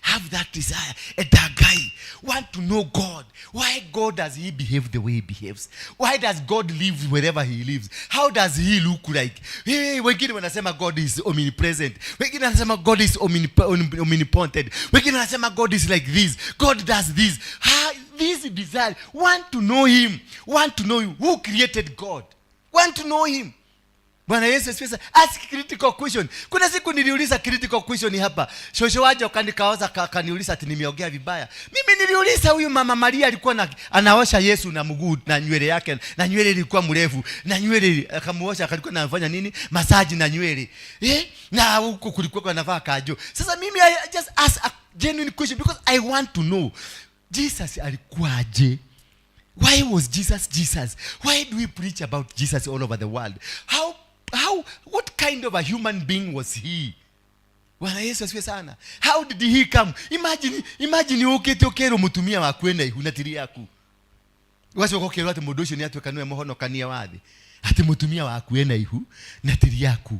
Have that desire. Enda Ngai. Want to know God. Why God does He behave the way He behaves? Why does God live wherever He lives? How does He look like? Hey, wengine wanasema God is omnipresent. Wengine wanasema God is omnipotent. Wengine wanasema God is like this. God does this. How, this desire. Want to know Him. Want to know Him. Who created God? Want to know Him. Bwana Yesu asifiwe sana. Ask critical question. Kuna siku niliuliza critical question hapa. Shosho waje akanikaoza, akaniuliza ati nimeongea vibaya. Mimi niliuliza, huyu mama Maria alikuwa anaosha Yesu na mguu na nywele yake, na nywele ilikuwa mrefu, na nywele akamuosha, alikuwa anafanya nini? Masaji na nywele. Eh? Na huko kulikuwa anavaa kajo. Sasa mimi I just ask a genuine question because I want to know. Jesus alikuwaje? Why was Jesus Jesus? Why do we preach about Jesus all over the world? How, what kind of a human being was he? Bwana Yesu asifiwe sana. How did he come? Imagine, imagine ukite ukero mutumia waku ena ihu na tiri yaku. Ugacoka ũkerwo atĩ mũndũ ũcio nĩ atuĩka nĩwe mũhonokania wa thĩ. Ati mutumia waku ena ihu na ti rĩaku.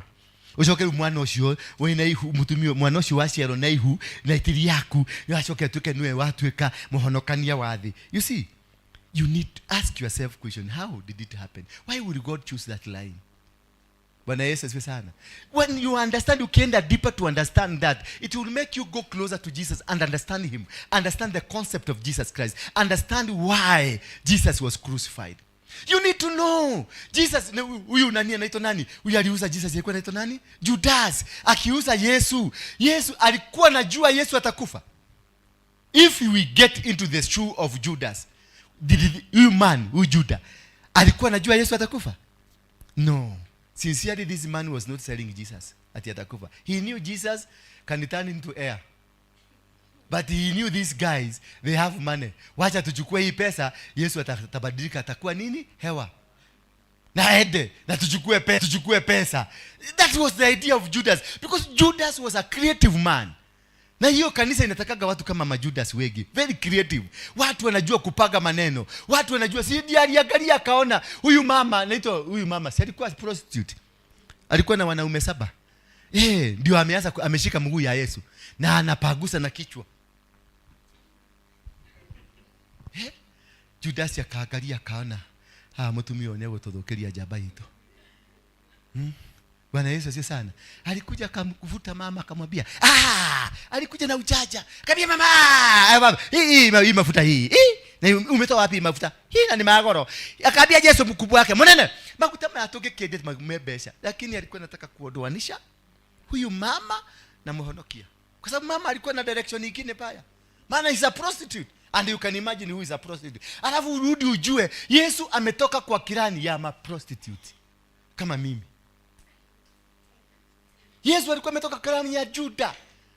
Ucoke rĩu mwana ũcio wĩna ihu, mũtumia, mwana ũcio waciarwo na ihu na ti rĩaku, acoke atuĩke nĩwe watuĩka mũhonokania wa thĩ. You see, you need to ask yourself question: how did it happen? Why would God choose that line? Bwana Yesu asifiwe sana. When you understand, ukienda deeper to understand that, it will make you go closer to Jesus and understand him, understand the concept of Jesus Christ, understand why Jesus was crucified. You need to know Jesus. Huyu nani anaitwa nani? Huyu aliuza Jesus alikuwa anaitwa nani? Judas. Akiuza Yesu, Yesu alikuwa anajua Yesu atakufa? If we get into the shoe of Judas, huyu man, huyu Juda alikuwa anajua Yesu atakufa? No. Sincerely, this man was not selling Jesus ati atakufa. He knew Jesus can turn into air, but he knew these guys, they have money. Wacha tuchukue hii pesa, Yesu atabadilika, atakuwa nini? Hewa, na ende na tuchukue pesa. That was the idea of Judas, because Judas was a creative man. Na hiyo kanisa inatakaga watu kama majudas wengi, very creative, watu wanajua kupanga maneno, watu wanajua. Si ndiye aliangalia akaona huyu mama anaitwa, huyu mama si alikuwa prostitute, alikuwa na wanaume 7. Ndio ameanza ameshika mguu ya Yesu na anapagusa na kichwa. Judas akaangalia akaona, ah, mutumia ũyũ nĩegũtũthũkĩria njamba itũ. Bwana Yesu asifiwe sana. Alikuja akamvuta mama akamwambia, ah, alikuja na ujanja. Akamwambia mama, ah, baba, hii mafuta hii. Hii, na umetoa wapi mafuta? Hii na ni magoro. Akaambia Yesu mkubwa wake, munene, maguta maya tũngĩkĩendia magume mbeca. Lakini alikuwa anataka kuondoanisha huyu mama na mhonokia. Kwa sababu mama alikuwa na direction nyingine baya. Maana is a prostitute. And you can imagine who is a prostitute. Alafu urudi ujue Yesu ametoka kwa kirani ya ma prostitute kama mimi. Yesu alikuwa ametoka kirani ya Juda.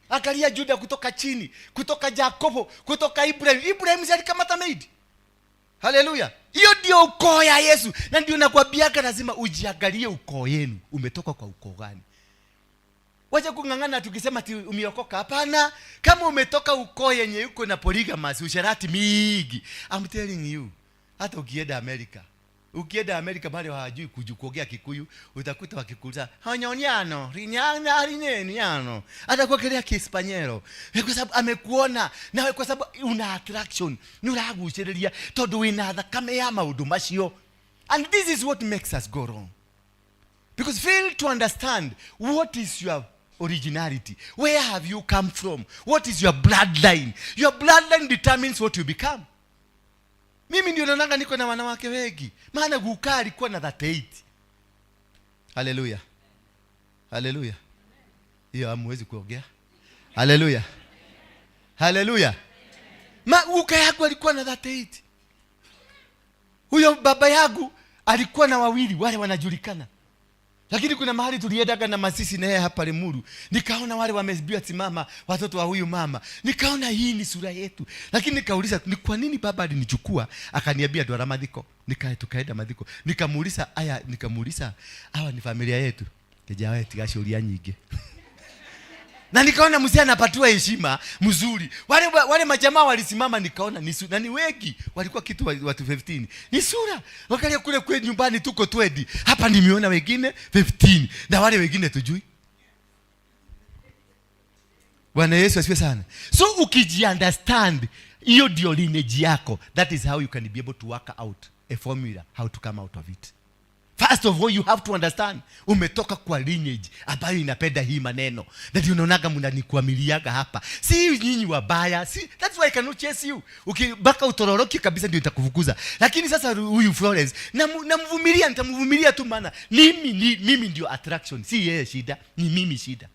Angalia Juda kutoka chini, kutoka Jakobo, kutoka Ibrahim. Ibrahim si alikamata maid. Haleluya. Hiyo ndio ukoo ya Yesu. Na ndio nakwambiaga lazima ujiangalie ukoo yenu. Umetoka kwa ukoo gani? Wacha kung'ang'ana tukisema ati umeokoka. Hapana. Kama umetoka ukoo yenye uko na polygamous, usherati mingi, I'm telling you, hata ukienda Amerika, ukienda Amerika bado hawajui kuongea Kikuyu, utakuta wakikuuliza honyonyano, rinyana, rinyeniano. Hata kuongelea Kihispaniero. Kwa sababu amekuona nawe, kwa sababu una attraction, ni uragucĩrĩria tondu wĩna thakame ya maũndũ macio. And this is what makes us go wrong. Because fail to understand what is your originality. Where have you come from? What is your bloodline? Your bloodline determines what you become. Mimi ndio naonanga niko na wanawake wengi. Maana guka alikuwa na 38. Hallelujah. Hallelujah. Hiyo hamwezi kuongea. Hallelujah. Hallelujah. Ma guka yangu alikuwa na 38. Huyo baba yangu alikuwa na wawili wale wanajulikana. Lakini kuna mahali tuliendaga na masisi na yeye hapa Limuru. Nikaona wale wameambiwa simama, watoto wa huyu mama. Nikaona hii ni sura yetu. Lakini nikauliza ni kwa nini baba alinichukua akaniambia ndwara mathiko. Tukaenda mathiko. Nikamuuliza aya, nikamuuliza hawa ni familia yetu. Keja wewe tigacuria nyingi. Na nikaona mzee anapatiwa heshima mzuri. Wale majamaa walisimama, nikaona ni na ni wengi, walikuwa kitu watu 15. Ni sura. Wakalia kule kwe nyumbani tuko 20. Hapa nimeona wengine 15 na wale wengine tujui. Bwana Yesu asifiwe sana. So ukijiunderstand hiyo ndio lineage yako. That is how you can be able to work out a formula how to come out of it. First of all, you have to understand umetoka kwa lineage ambayo inapenda hii maneno. That unaonaga mnanikwamiliaga hapa. Si nyinyi wabaya. Si, that's why I cannot chase you. Ukibaka utororoki kabisa ndio nitakufukuza. Lakini sasa huyu Florence namvumilia, nitamvumilia tu maana mimi ndio attraction, si yeye shida, ni mimi shida.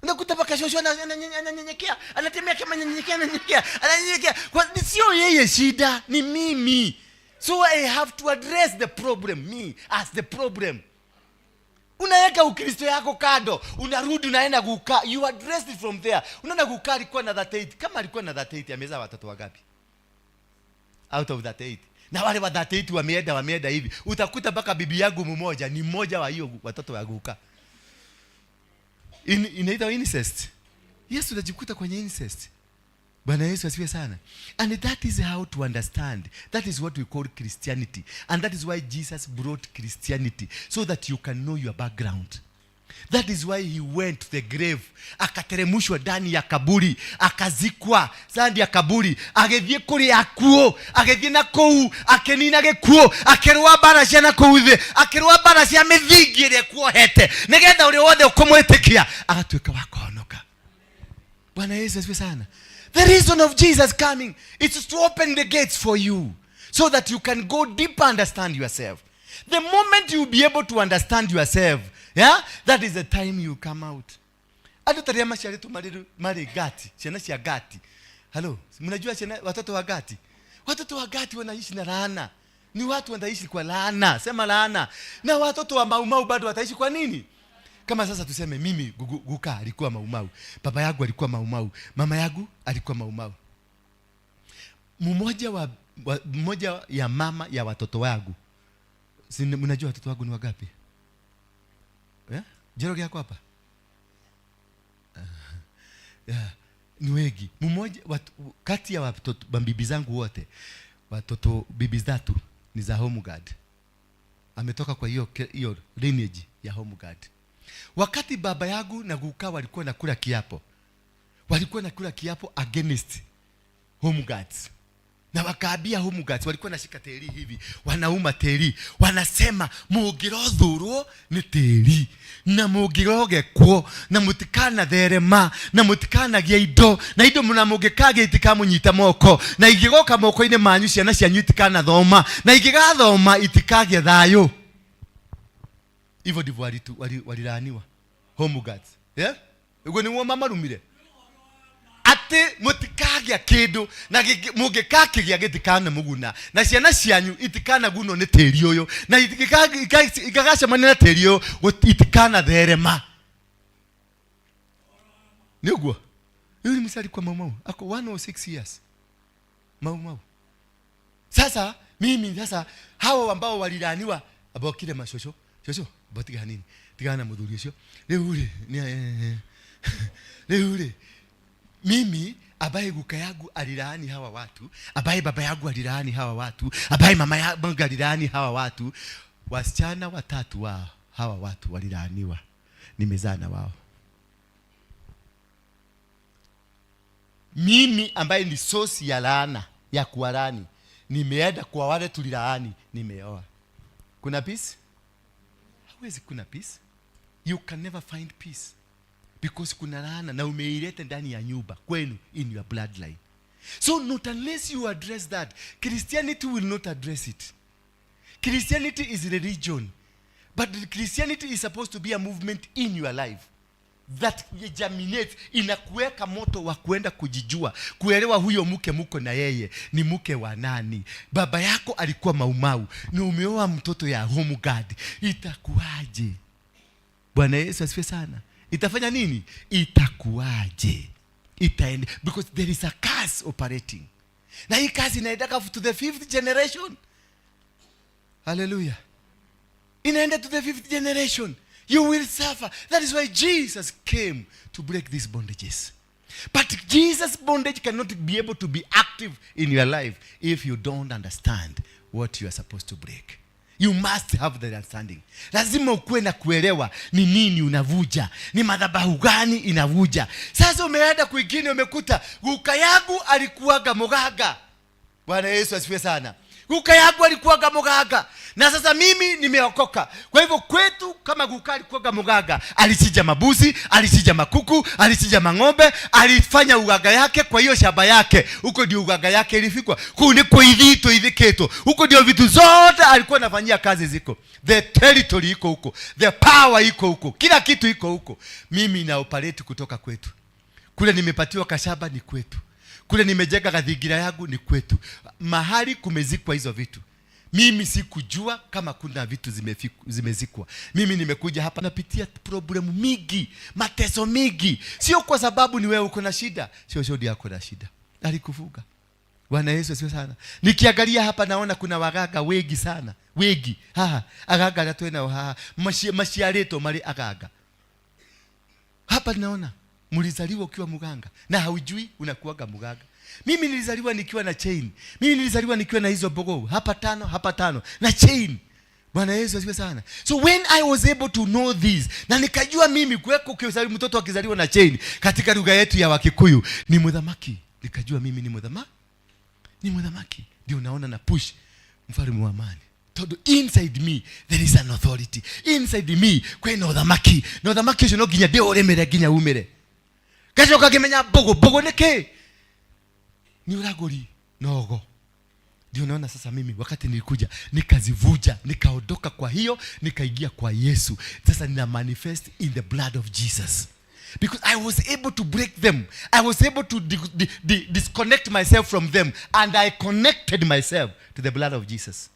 Unakuta mpaka shosho ananyenyekea, anatembea kama ananyenyekea, ananyenyekea, ananyenyekea. Kwa sio yeye shida, ni mimi. So I have to address the problem, me as the problem. Unaweka Ukristo yako kando, unarudi unaenda kukaa, you address it from there. Unaona kukaa alikuwa na 38, kama alikuwa na 38 amezaa watoto wangapi? Out of 38. Na wale wa 38 wameenda hivi. Utakuta mpaka bibi yangu mmoja ni mmoja wa hiyo watoto wa kukaa. Inaitwa incest. Yesu unajikuta kwenye incest. Bwana Yesu asifiwe sana. And that is how to understand. That is what we call Christianity. And that is why Jesus brought Christianity, so that you can know your background. That is why he went to the grave, akateremushwa ndani ya kaburi, akazikwa ndani ya kaburi, agĩthiĩ kũrĩ akuũ, agĩthiĩ na kũu, akĩnina gĩkuũ, akĩrũa mbara cia na kũu thĩ, akĩrũa mbara cia mĩthingi ĩrĩa ĩkuohete, nĩgetha ũrĩa wothe ũkũmwĩtĩkia agatuĩka wa kũhonoka. Bwana Yesu asifiwe sana. The reason of Jesus coming is to open the gates for you so that you can go deeper, understand yourself. The moment you be able to understand yourself, yeah, that is the time you come out. Andũ tarĩa maciarĩtwo marĩ gati, ciana cia gati. Hello, mnajua ciana, watoto wa gati? Watoto wa gati wanaishi na laana. Ni watu wanaishi kwa laana, sema laana. Na watoto wa maumau bado wataishi kwa nini? Kama sasa tuseme mimi guka alikuwa maumau, baba yangu alikuwa maumau, mama yangu alikuwa maumau. Mmoja ya mama ya watoto wangu. Si mnajua watoto wangu ni wangapi? Yeah? Njoroge yako hapa? Yeah. Ni wengi. Mmoja watu, kati ya watoto bibi zangu wote, watoto bibi tatu ni za home guard. Ametoka kwa hiyo lineage ya home guard. Wakati baba yangu na guka walikuwa nakula kiapo, walikuwa nakula kiapo against home guards. Na wakaambia home guards, walikuwa nashika teri hivi, wanauma teri, wanasema mũngĩrothurwo nĩ tĩri na mũngĩrogekwo na mũtikanatherema na mũtikanagia indo na indo na mũngĩkagĩa itikamũnyita moko na ingĩgoka moko-inĩ manyu ciana cianyu itikanathoma na ingĩgathoma itikagĩa thayũ. Hivyo ndivyo walilaaniwa home guards. Yeah? Ũguo nĩguo mamarumire atĩ mũtikagĩa kĩndũ na mũngĩkakĩgĩa gĩtikanamũguna na ciana cianyu itikanagunwo nĩ tĩri ũyũ na ikagacemania na tĩri ũyũ itikanatherema. Nĩ ũguo? Huyu ni msali kwa Mau Mau ako 106 years Mau Mau. Sasa mimi sasa hao ambao walilaaniwa abokire mashosho shosho botiga nini tigana na muthuri ucio riu ri ni riu ri mimi ambaye guka yangu alilaani hawa watu, ambaye baba yangu alilaani hawa watu, ambaye mama yangu alilaani hawa watu, wasichana watatu wa hawa watu walilaaniwa, nimezaa na wao. Mimi ambaye ni source ya laana ya kuwalaani, nimeenda kwa wale tulilaani, nimeoa. Kuna peace? Hawezi kuna peace. You can never find peace. Because kuna laana na umeileta ndani ya nyumba kwenu in your bloodline. So not unless you address that, Christianity will not address it. Christianity is religion, but Christianity is supposed to be a movement in your life that germinates, inakuweka moto wa kuenda kujijua, kuelewa huyo mke muko na yeye ni mke wa nani. Baba yako alikuwa maumau na umeoa mtoto ya home guard, itakuwaje? Bwana Yesu asifiwe sana. Itafanya nini? Itakuwaje? Itaende, because there is a curse operating. Na hii curse inaenda to the 5th generation. Hallelujah. Inaenda to the 5th generation. You will suffer. That is why Jesus came to break these bondages. But Jesus' bondage cannot be able to be active in your life if you don't understand what you are supposed to break. You must have the understanding. Lazima ukuwe na kuelewa ni nini unavuja, ni madhabahu gani inavuja. Sasa umeenda kwingine umekuta guka yangu alikuwaga muganga. Bwana Yesu asifiwe sana. Guka yangu alikuwaga muganga na sasa mimi nimeokoka. Kwa hivyo kwetu kama guka alikuwaga muganga, alichinja mabuzi, alichinja makuku, alichinja mang'ombe, alifanya ugaga yake kwa hiyo shamba yake. Huko ndio ugaga yake ilifikwa. Kuu ni kuithito ithikito. Huko ndio vitu zote alikuwa anafanyia kazi ziko. The territory iko huko. The power iko huko. Kila kitu iko huko. Mimi na operate kutoka kwetu. Kule nimepatiwa kashamba ni kwetu. Kule nimejenga kathigira yangu ni kwetu. Mahali kumezikwa hizo vitu. Mimi sikujua kama kuna vitu zimezikwa. Mimi nimekuja hapa napitia problem mingi, mateso mingi. Sio kwa sababu ni wewe uko na shida, sio shodi yako na shida. Alikufuga. Bwana Yesu asifiwe sana. Nikiangalia hapa naona kuna waganga wengi sana. Wengi. Haha, agaga na twena haha. Maciarĩtwo marĩ agaga. Hapa naona mlizaliwa ukiwa muganga na haujui unakuwaga muganga. Mimi nilizaliwa nikiwa na chain. Mimi nilizaliwa nikiwa na hizo bogo hapa tano, hapa tano na chain. Bwana Yesu asifiwe sana. So when I was able to know this, na nikajua mimi kuweko mtoto akizaliwa na chain katika lugha yetu ya Wakikuyu ni mudhamaki. Nikajua mimi ni ni mudhamaki. Ndio naona na push mfalme wa amani. Tondu inside me there is an authority. Inside me kwina uthamaki. Na uthamaki ucio no nginya ndiũrĩmĩre nginya umĩre. Ngacoka ngĩmenya mbũgũ, mbũgũ nĩ kĩ? Ni uragũri nogo. Ndio naona sasa mimi wakati nilikuja nikazivuja, nikaondoka kwa hiyo, nikaingia kwa Yesu. Sasa nina manifest in the blood of Jesus. Because I was able to break them. I was able to disconnect myself from them, and I connected myself to the blood of Jesus.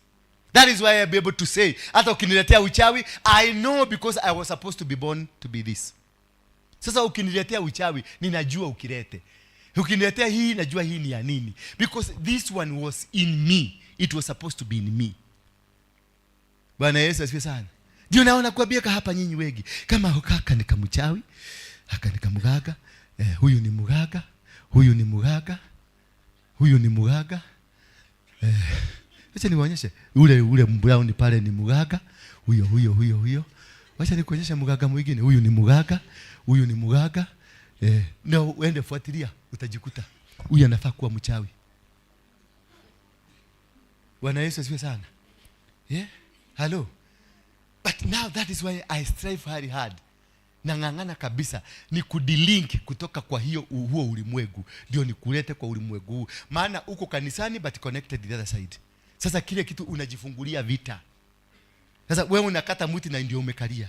That is why I be able to say, hata ukiniletea uchawi, I know because I was supposed to be born to be this. Sasa ukiniletea uchawi, ninajua ukilete. Ukiniletea hii, najua hii ni ya nini. Because this one was in me. It was supposed to be in me. Bwana Yesu asifiwe sana. Ndio naona kuambia hapa nyinyi wengi. Kama kaka ni kamchawi, haka ni kamganga, huyu ni mganga, huyu ni mganga, huyu ni mganga. Acha niwaonyeshe. Ule brown pale ni mganga, huyo huyo huyo huyo. Wacha nikuonyeshe mganga mwingine. Huyu ni mganga, huyu ni mganga. Na uende fuatilia utajikuta. Huyu anafaa kuwa mchawi. Bwana Yesu asifiwe sana. Yeah? Hello. But now that is why I strive very hard. Nang'ang'ana kabisa ni kudelink kutoka kwa hiyo huo ulimwengu, ndio nikulete kwa ulimwengu huu. Maana uko kanisani but connected the other side. Sasa kile kitu unajifungulia vita. Sasa wewe unakata mti na ndio umekalia.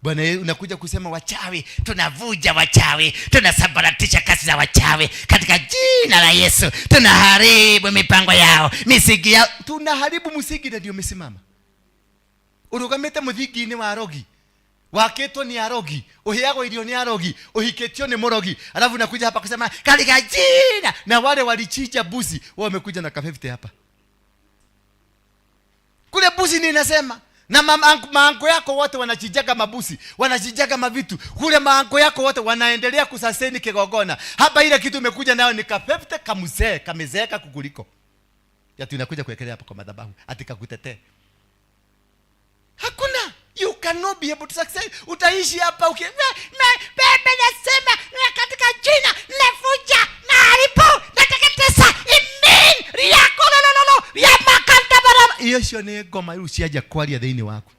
Bwana Yesu, unakuja kusema wachawi, tunavuja wachawi, tunasambaratisha kazi za wachawi katika jina la Yesu, tunaharibu mipango yao, misingi yao. Tunaharibu msingi na ndio umesimama. Urugamite muthingi-inĩ wa arogi, wakĩtwo nĩ arogi, ũheagwo irio nĩ arogi, ũhikĩtio nĩ mũrogi, alafu unakuja hapa kusema katika jina, na wale walichinja mbuzi wao wamekuja na ka 50 hapa. Kule mbuzi ni inasema na maanko yako wote wanachinjaga mabusi, wanachinjaga mavitu kule, maanko yako wote wanaendelea kusustain kigongona. Hapa ile kitu umekuja nayo ni ka 50 kamuzee, kamezeeka kukuliko. Ati unakuja kuwekelea hapa kwa madhabahu ati kakutetee. Hakuna. You cannot be able to succeed. Utaishi hapa uki Bebe nasema na katika jina navuja na haribu nateketeza imin riako lololo ya makanta baraba. Hiyo sio ni ngoma rĩu cianja kwaria thĩinĩ waku.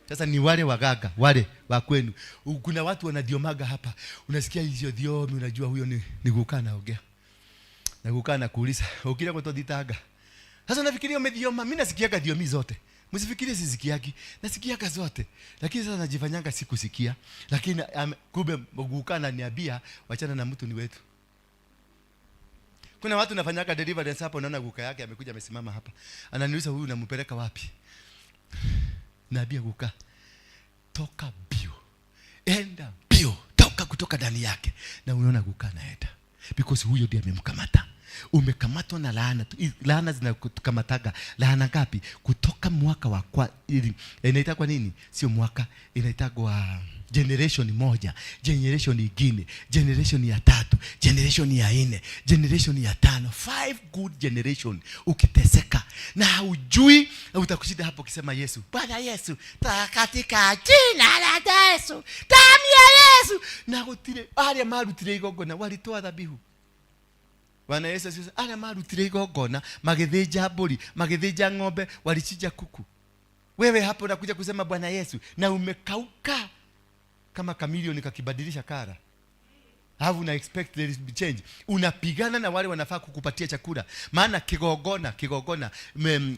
Sasa ni wale wagaga, wale wa kwenu. Kuna watu wanadiomaga hapa. Unasikia hizo thiomi, unajua huyo ni guka anaongea. Na guka anakuuliza, ukira gũtũthitanga. Sasa unafikiria umethioma, mimi nasikiaga thiomi zote. Msifikirie sisikiagi, nasikiaga zote. Lakini sasa najifanyanga sikusikia. Lakini kumbe guka ananiambia wachana na mtu ni wetu. Kuna watu nafanyaga deliverance hapo, naona guka yake amekuja amesimama hapa. Ananiuliza huyu unampeleka wapi? Naambia guka, toka bio. Enda bio, toka kutoka ndani yake. Na unaona guka anaenda. Because huyo ndiye amemkamata. Umekamatwa na laana. Laana zinakukamataga. Laana ngapi? Kutoka mwaka wa kwa, ili, inaitwa nini? Sio mwaka, inaitwa generation moja, generation nyingine, generation ya tatu, generation ya nne, generation ya tano, 5 good generation. Ukiteseka na haujui, utakushinda hapo ukisema Yesu, Bwana Yesu, katika jina la Yesu, damu ya Yesu. Na gutire aria marutire igongona walitoa dhabihu. Bwana Yesu asifiwe. Aria marutire igongona magithinja mburi, magithinja ng'ombe, walichinja kuku. Wewe hapo unakuja kusema Bwana Yesu na umekauka kama chameleon kakibadilisha kara. Alafu una expect there is change. Unapigana na wale wanafaa kukupatia chakula. Maana kigongona,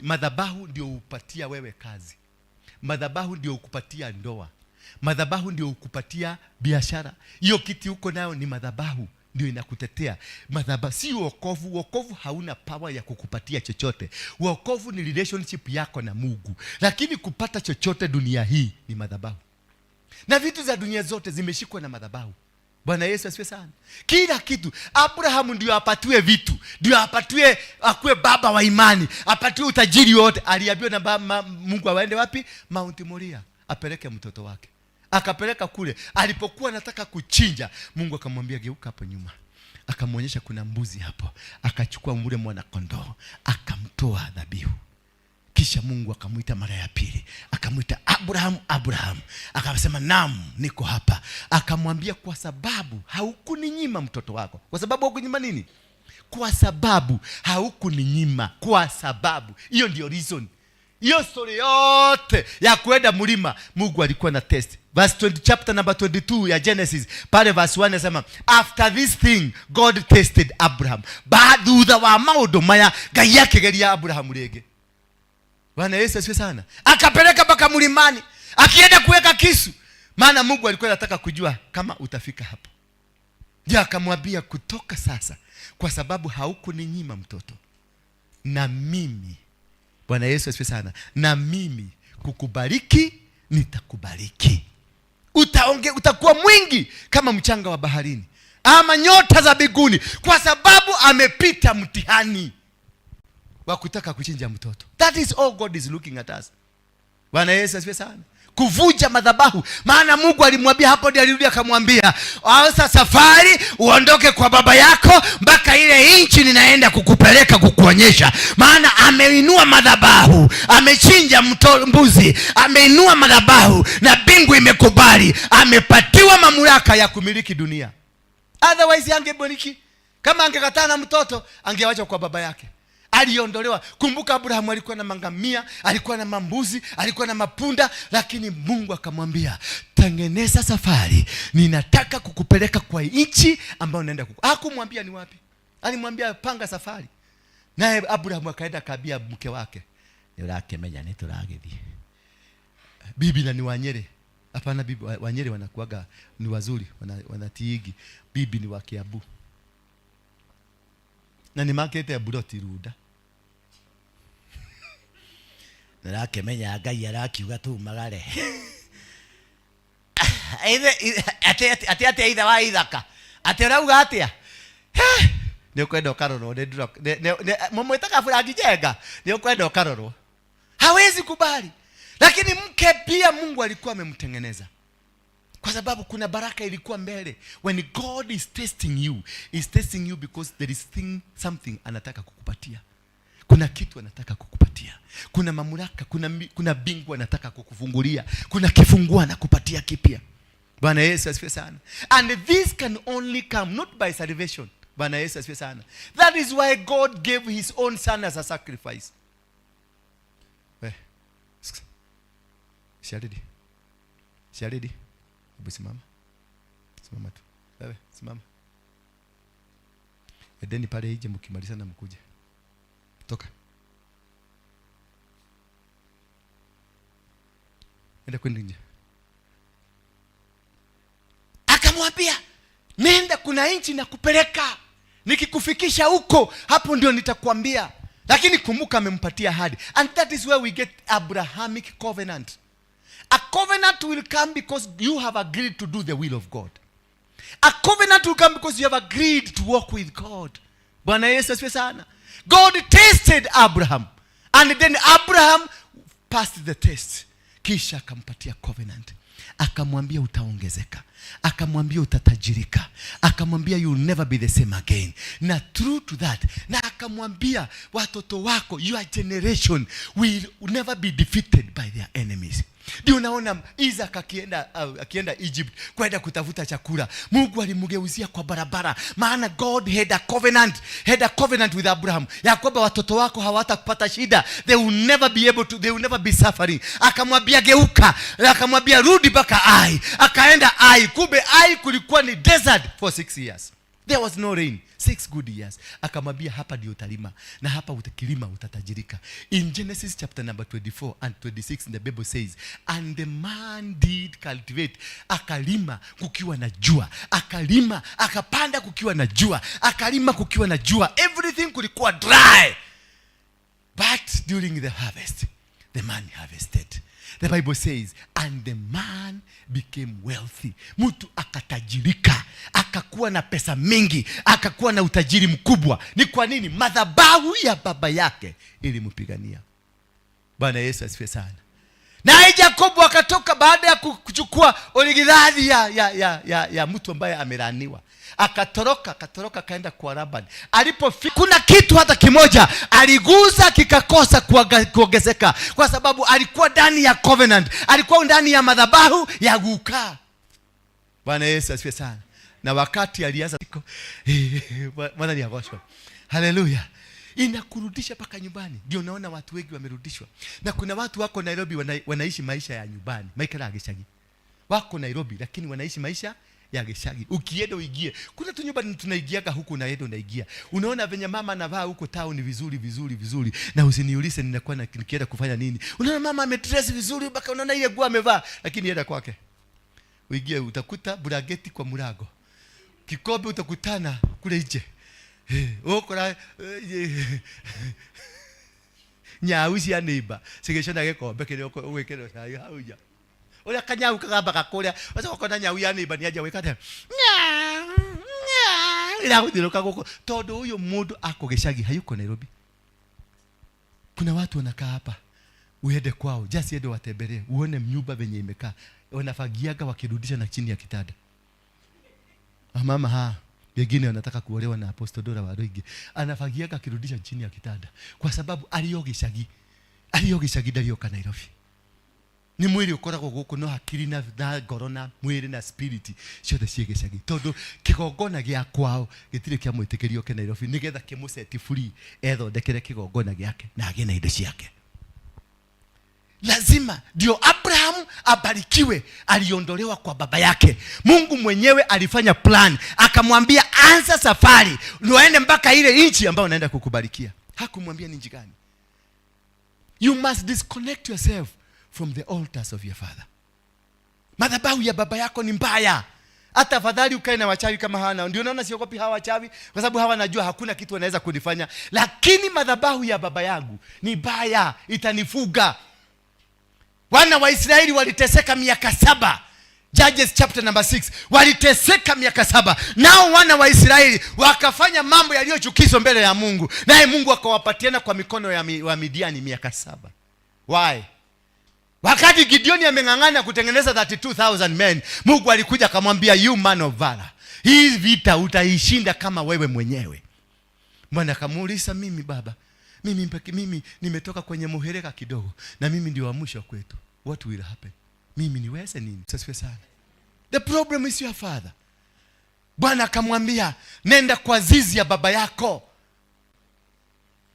madhabahu ndio upatia wewe kazi. Madhabahu ndio ukupatia ndoa. Madhabahu ndio ukupatia biashara. Hiyo kiti uko nayo ni madhabahu ndio inakutetea. Madhabahu si wokovu. Wokovu hauna power ya kukupatia chochote. Wokovu ni relationship yako na Mungu. Lakini kupata chochote dunia hii ni madhabahu. Na vitu za dunia zote zimeshikwa na madhabahu. Bwana Yesu asifiwe sana. Kila kitu. Abraham ndio apatiwe vitu, ndio apatiwe, akuwe baba wa imani, apatiwe utajiri wote. Aliambiwa na Mungu aende wapi? Mount Moria, apeleke mtoto wake. Akapeleka kule. Alipokuwa anataka kuchinja, Mungu akamwambia geuka hapo nyuma. Akamwonyesha kuna mbuzi hapo, akachukua ule mwana kondoo akamtoa dhabihu. Kisha Mungu akamwita mara ya pili, akamwita Abraham, Abraham. Akasema, naam, niko hapa. Akamwambia, kwa sababu haukuninyima mtoto wako. Kwa sababu haukunyima nini? Kwa sababu haukuninyima. Kwa sababu hiyo ndio reason. Hiyo story yote ya kuenda mlima, Mungu alikuwa na test. Verse 20, chapter number 22 ya Genesis, pale verse 1 anasema, after this thing God tested Abraham. Thutha wa maundu maya Ngai akigeria Abraham rĩngĩ. Bwana Yesu asifiwe sana. Akapeleka mpaka mlimani, akienda kuweka kisu, maana Mungu alikuwa anataka kujua kama utafika hapo. Ndio akamwambia, kutoka sasa, kwa sababu haukuninyima mtoto, na mimi, Bwana Yesu asifiwe sana, na mimi kukubariki nitakubariki. Utakuwa mwingi kama mchanga wa baharini ama nyota za mbinguni, kwa sababu amepita mtihani wa kutaka kuchinja mtoto. That is all God is looking at us. Bwana Yesu asifiwe sana. Kuvunja madhabahu, maana Mungu alimwambia hapo, ndiye alirudi akamwambia, anza safari uondoke kwa baba yako mpaka ile nchi ninaenda kukupeleka kukuonyesha. Maana ameinua madhabahu, amechinja mbuzi, ameinua madhabahu na mbingu imekubali, amepatiwa mamlaka ya kumiliki dunia. Otherwise angebariki. Kama angekataa na mtoto, angewacha kwa baba yake. Aliondolewa. Kumbuka Abrahamu alikuwa na mangamia, alikuwa na mambuzi, alikuwa na mapunda, lakini Mungu akamwambia, tengeneza safari, ninataka kukupeleka kwa nchi ambayo naenda kuku. Hakumwambia ni wapi. Alimwambia panga safari. Naye Abrahamu akaenda akaambia mke wake, nĩũrakĩmenya nĩtũragĩthiĩ. Bibi na ni Wanyere. Hapana, bibi Wanyere wanakuaga ni wazuri, wanatiigi. Bibi ni wa Kiambu. Na ni makete buroti runda. Nĩũrakĩmenya Ngai arakiuga tumagare. Atĩ atĩa ithe wa ithaka? Atĩ ũrauga atĩa? He, nĩ ũkwenda ũkarorwo, nĩ ndĩro-, nĩ-, nĩ-, nĩ-, mũmwĩtaga Frank Njenga, nĩ ũkwenda ũkarorwo. Hawezi kubali. Lakini mke pia Mungu alikuwa amemtengeneza. Kwa sababu kuna baraka ilikuwa mbele. When God is testing you, is testing you because there is something anataka kukupatia. Kuna kitu anataka kukupatia. Kuna mamlaka, kuna mbingu anataka kukufungulia. Kuna kifunguo anakupatia kipya. Bwana Yesu asifiwe sana. And this can only come not by salvation. Bwana Yesu asifiwe sana. That is why God gave his own son as a sacrifice. Sharidi. Sharidi. Hebu simama. Simama tu. Wewe simama. Edeni pale nje mkimaliza na mkuje. Toka. Enda kwenda nje. Akamwambia, nenda kuna nchi na kupeleka. Nikikufikisha huko, hapo ndio nitakwambia. Lakini kumbuka amempatia ahadi. And that is where we get Abrahamic covenant. A covenant will come because you have agreed to do the will of God. A covenant will come because you have agreed to walk with God. Bwana Yesu asifiwe sana. God tested Abraham. And then Abraham passed the test. Kisha akampatia covenant. Akamwambia utaongezeka. Akamwambia utatajirika. Akamwambia you will never be the same again. Na true to that. Na akamwambia watoto wako, your generation will never be defeated by their enemies. Ndio unaona Isaac akienda Egypt kwenda kutafuta chakula, Mungu alimgeuzia kwa barabara, maana God had a covenant with Abraham ya kwamba watoto wako hawatakupata shida, they will never be able to, they will never be suffering. Akamwambia geuka, akamwambia rudi mpaka Ai. Akaenda Ai, kumbe Ai kulikuwa ni desert for 6 years. There was no rain. 6 good years. Akamwambia hapa ndio utalima na hapa utakilima utatajirika. In Genesis chapter number 24 and 26 the Bible says, and the man did cultivate. Akalima kukiwa na jua. Akalima, akapanda kukiwa na jua. Akalima kukiwa na jua. Everything kulikuwa dry. But during the harvest, the man harvested. The Bible says, and the man became wealthy. Mtu akatajirika, akakuwa na pesa mingi, akakuwa na utajiri mkubwa. Ni kwa nini? Madhabahu ya baba yake ilimpigania. Bwana Yesu asifiwe sana. Naye Yakobo akatoka baada ya kuchukua oligidhadi ya mtu ambaye amelaniwa. Akatoroka akaenda kwa Laban. Alipofika kuna kitu hata kimoja aliguza kikakosa kuongezeka, kwa sababu alikuwa ndani ya covenant, alikuwa ndani ya madhabahu ya guka. Bwana Yesu asifiwe sana. Na wakati alianza Bwana ni agoshwa. Haleluya. Inakurudisha mpaka nyumbani. Ndio naona watu wengi wamerudishwa. Na kuna watu wako Nairobi wanaishi maisha ya nyumbani. Maikara gicagi. Wako Nairobi lakini wanaishi maisha ya gicagi. Ukienda uingie. Kuna tu nyumba tunaingiaga huku naenda unaingia. Unaona venye mama anavaa huko town vizuri vizuri vizuri. Na usiniulize ninakuwa nikienda kufanya nini. Unaona mama amedress vizuri mpaka unaona ile nguo amevaa, lakini enda kwake. Uingie utakuta brageti kwa mlango. Kikombe utakutana kule nje. Ukora nyau cia neighbor cigĩcũna gĩkombe kĩrĩa ũgwĩkĩrwo cai hau nja. Ũrĩa kanyau kagambaga kũrĩa, ũcoka ũkona nyau ya neighbor nĩanjia gwĩka atĩa? Ĩragũthiũrũrũka gũkũ. Tondũ ũyũ mũndũ ako gĩcagi, hayuko Nairobi. Kuna watu wanakaa hapa, uende kwao, just ende watembelee, uone nyumba venye imekaa. Wanafagiaga wakirudisha na chini ya kitanda. Mama ha wengine wanataka kuolewa na Apostle Dora Waruinge. Anafagiaga akirudisha chini ya kitanda kwa sababu alio gicagi. Alio gicagi ndarioka Nairobi. Ni mwili ukoragwo guku no hakiri na ngoro na mwili na spirit ciothe ciĩ gĩcagi. Tondu kĩgongona gĩa kwao gĩtirĩ kĩamwĩtĩkĩrio ke Nairobi nĩgetha kĩmũseti free ethondekere kĩgongona gĩake na agĩe na indo ciake. Lazima ndio Abraham abarikiwe, aliondolewa kwa baba yake. Mungu mwenyewe alifanya plan, akamwambia anza safari uende mpaka ile nchi ambayo naenda kukubarikia. Hakumwambia ni nchi gani. You must disconnect yourself from the altars of your father. Madhabahu ya baba yako ni mbaya. Hata afadhali ukae na wachawi kama hawa. Ndio naona siogopi hawa wachawi kwa sababu hawa najua hakuna kitu wanaweza kunifanya. Lakini madhabahu ya baba yangu ni mbaya, itanifuga. Wana wa Israeli waliteseka miaka 7. Judges chapter number 6. Waliteseka miaka 7. Nao wana wa Israeli wakafanya mambo yaliyochukizwa mbele ya Mungu. Naye Mungu akawapatiana kwa mikono ya wa Midiani miaka 7. Why? Wakati Gideoni ameng'ang'ana kutengeneza 32,000 men, Mungu alikuja akamwambia, you man of valor, hii vita utaishinda kama wewe mwenyewe. Bwana akamuuliza, mimi baba, mimi nimetoka kwenye muhereka kidogo na mimi ndio wa mwisho kwetu. What will happen? Mimi niweze nini? Sasa sana. The problem is your father. Bwana akamwambia, nenda kwa zizi ya baba yako.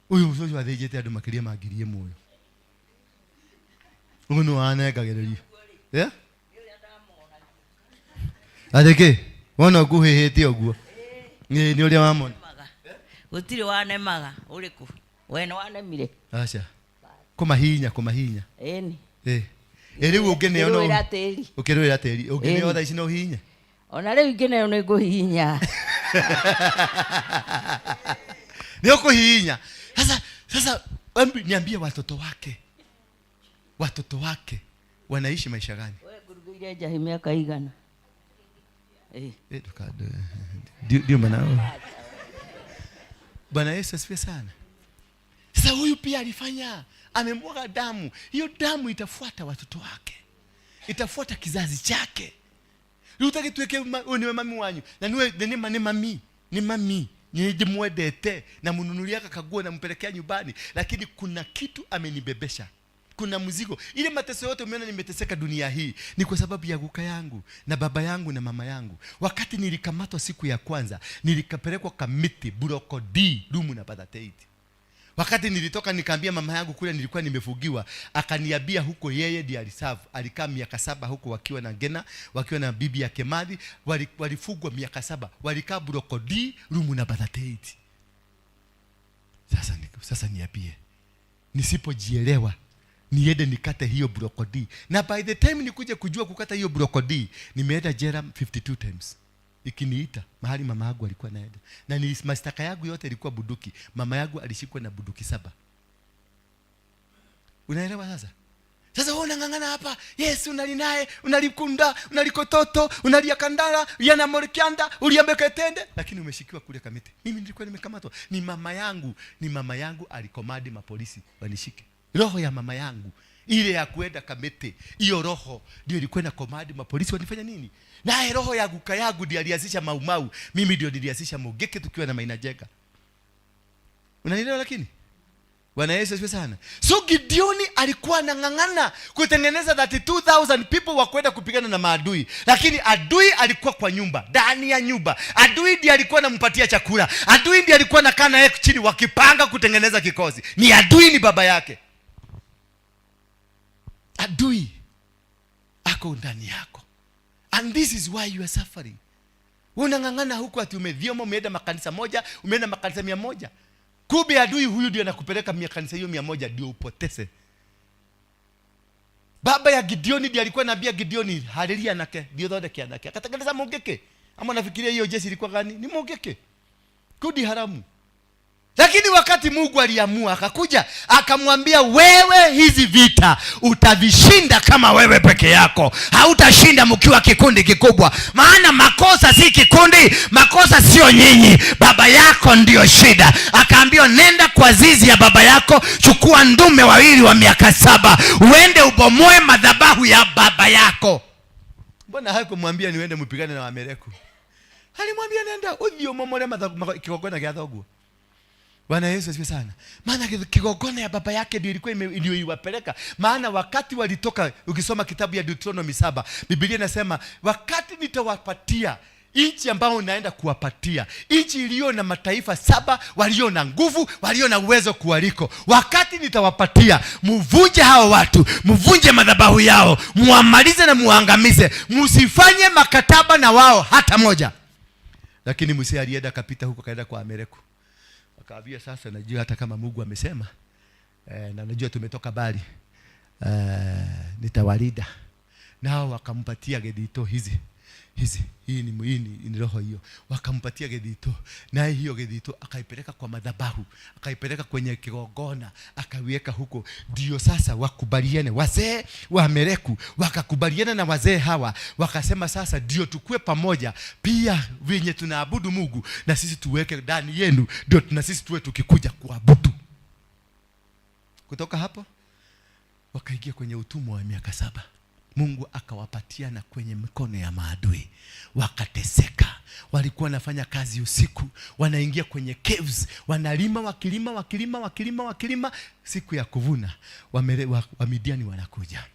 Huyu mzozi wa thĩnjĩte andũ makĩria ma ngiri ĩmwe. Ũyũ nĩ wanengagĩrĩrio. Yeah? Atĩ kĩ? Wona ũkuhĩhĩte ũguo. Nĩ ũrĩa wamona. Gũtirĩ wanemaga ũrĩkũ? We nĩ wanemire? Aca. Kũmahinya. Ĩni. Rĩu ũngĩneo no Ũkĩrũĩra tĩri. Ũkĩrũĩra tĩri. Ũngĩneo thaa ici no ũhihinye? Ona rĩu ingĩneo nĩ ngũhihinya. Nĩ ũkũhihinya. Sasa niambie watoto wake. Watoto wake wanaishi maisha gani? Wewe ngurugĩire njahi miaka igana? Ndio maana. Bwana Yesu asifiwe sana. Sasa huyu pia alifanya, amemwaga damu. Hiyo damu itafuata watoto wake. Itafuata kizazi chake. Rĩu ta gĩtuĩke ũyũ nĩwe mami wanyu. Na nĩwe, nĩ ma, nĩ mami, nĩ mami. Nĩ ndĩmwendete na mnunulia kaguo na mpelekea nyumbani, lakini kuna kitu amenibebesha. Kuna mzigo. Ile mateso yote umeona nimeteseka dunia hii ni kwa sababu ya guka yangu na baba yangu na mama yangu. Wakati nilikamatwa siku ya kwanza, nilikapelekwa Kamiti Block D room number 38. Wakati nilitoka nikaambia mama yangu kule nilikuwa nimefugiwa, akaniambia huko yeye ndiye aliserve. Alikaa miaka 7 huko wakiwa na Ngena, wakiwa na bibi ya Kemathi, walifugwa miaka 7. Walikaa Block D room number 38. Sasa niambie, nisipojielewa niende nikate hiyo Block D. Na by the time nikuje kujua kukata hiyo Block D, nimeenda jela 52 times. Ikiniita mahali mama yangu alikuwa anaenda. Na mashtaka yangu yote ilikuwa bunduki. Mama yangu alishikwa na bunduki 7. Unaelewa sasa? Sasa wewe unang'ang'ana hapa, Yesu unali naye, unalikunda, unalikototo, unaliakandara, yana morikianda, uliambeketende, lakini umeshikiwa kule Kamiti. Mimi nilikuwa nimekamatwa. Ni mama yangu, ni mama yangu alikomadi mapolisi wanishike. Roho ya mama yangu ile ya kuenda Kamiti, hiyo roho ndio ilikuwa na command mapolisi wanifanya nini. Naye roho ya guka yangu ndio alianzisha Maumau, mimi ndio nilianzisha Mungiki tukiwa na Maina Njenga. Unanielewa? Lakini Bwana Yesu asifiwe sana. So Gideoni alikuwa anang'ang'ana kutengeneza 32,000 people wa kwenda kupigana na maadui, lakini adui alikuwa kwa nyumba, ndani ya nyumba. Adui ndiye alikuwa anampatia chakula, adui ndiye alikuwa anakaa naye chini wakipanga kutengeneza kikosi. Ni adui, ni baba yake. Adui ako ndani yako, and this is why you are suffering. Wewe unang'ang'ana huku ati umedhioma, umeenda makanisa moja, umeenda makanisa 100. Kumbe adui huyu ndio anakupeleka kanisa hiyo 100 ndio upoteze. Baba ya Gideoni ndiye alikuwa anaambia Gideoni, hariria anake, ndio thondeke anake. Akatengeneza Mungiki. Ama nafikiria hiyo jeshi ilikuwa gani? Ni Mungiki. Kudi haramu. Lakini wakati Mungu aliamua akakuja akamwambia, wewe hizi vita utavishinda kama wewe peke yako, hautashinda mkiwa kikundi kikubwa. Maana makosa si kikundi, makosa sio nyinyi, baba yako ndiyo shida. Akaambiwa, nenda kwa zizi ya baba yako, chukua ndume wawili wa miaka 7, uende ubomoe madhabahu ya baba yako. Mbona hakumwambia niende mpigane na Waamaleki? Alimwambia nenda uthie umomore kigongona gĩa thoguo. Bwana Yesu asifiwe sana. Maana kigongona ya baba yake ndio ilikuwa ndio iliwapeleka. Maana wakati walitoka, ukisoma kitabu ya Deuteronomy 7, Biblia inasema wakati nitawapatia nchi ambayo naenda kuwapatia, nchi iliyo na mataifa 7 walio na nguvu, walio na uwezo kuwaliko. Wakati nitawapatia, muvunje hao watu, muvunje madhabahu yao, muamalize na muangamize, msifanye makataba na wao hata moja. Lakini Musa alienda akapita huko, akaenda kwa Amaleki. Akaambia, sasa najua hata kama Mungu amesema, na najua tumetoka mbali, nitawalinda. Nao wakampatia gethito hizi. Hizi, hii ni, hii ni, ni roho hiyo. Wakampatia gethito. Naye hiyo gethito akaipeleka kwa madhabahu, akaipeleka kwenye kigongona, akaiweka huko. Ndio sasa wakubaliane wazee wa Amaleki, wakakubaliana na wazee hawa, wakasema sasa ndio tukue pamoja pia venye tunaabudu Mungu, na sisi tuweke ndani yenu, ndio na sisi tuwe tukikuja kuabudu. Kutoka hapo wakaingia kwenye utumwa wa miaka 7. Mungu akawapatia na kwenye mikono ya maadui. Wakateseka. Walikuwa wanafanya kazi usiku, wanaingia kwenye caves, wanalima, wakilima, wakilima, wakilima, wakilima. Siku ya kuvuna, Wamidiani wanakuja.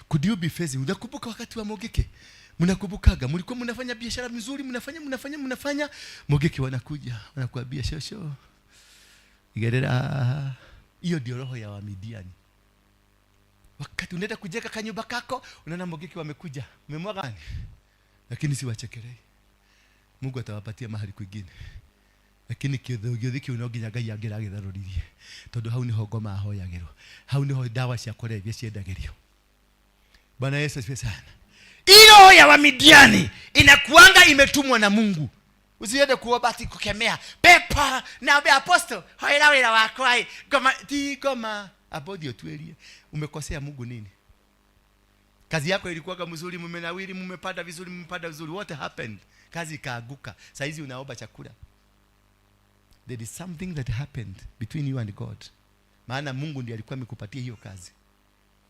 Could you be facing? Unakumbuka wakati wa Mungiki? Mnakumbukaga mlikuwa mnafanya biashara mzuri, mnafanya, mnafanya, mnafanya. Mungiki wanakuja, wanakuambia shosho. Igerera. Hiyo ndio roho ya Wamidiani. Wakati unaenda kujenga kanyumba kako, unaona Mungiki wamekuja, umemwaga nani? Lakini si wachekelei. Mungu atawapatia mahali kwingine. Lakini kĩũthĩ kĩu no nginya Ngai angĩragĩtharũririe. Tondũ hau nĩho ngoma ahoyagĩrwo. Hau nĩho ndawa cia kũrebia ciendagĩrio. Bwana Yesu asifiwe sana. Hii roho ya Wamidiani inakuanga imetumwa na Mungu. Usiende kuomba ati kukemea pepa na be apostle hoera wira wakwa ĩ. Ngoma ti ngoma abodi utuerie. Umekosea Mungu nini? Kazi yako ilikuwa mzuri, mmenawiri, mmepanda vizuri, mmepanda vizuri. What happened? Kazi ikaanguka. Saa hizi unaomba chakula. There is something that happened between you and God. Maana Mungu ndiye alikuwa amekupatia hiyo kazi.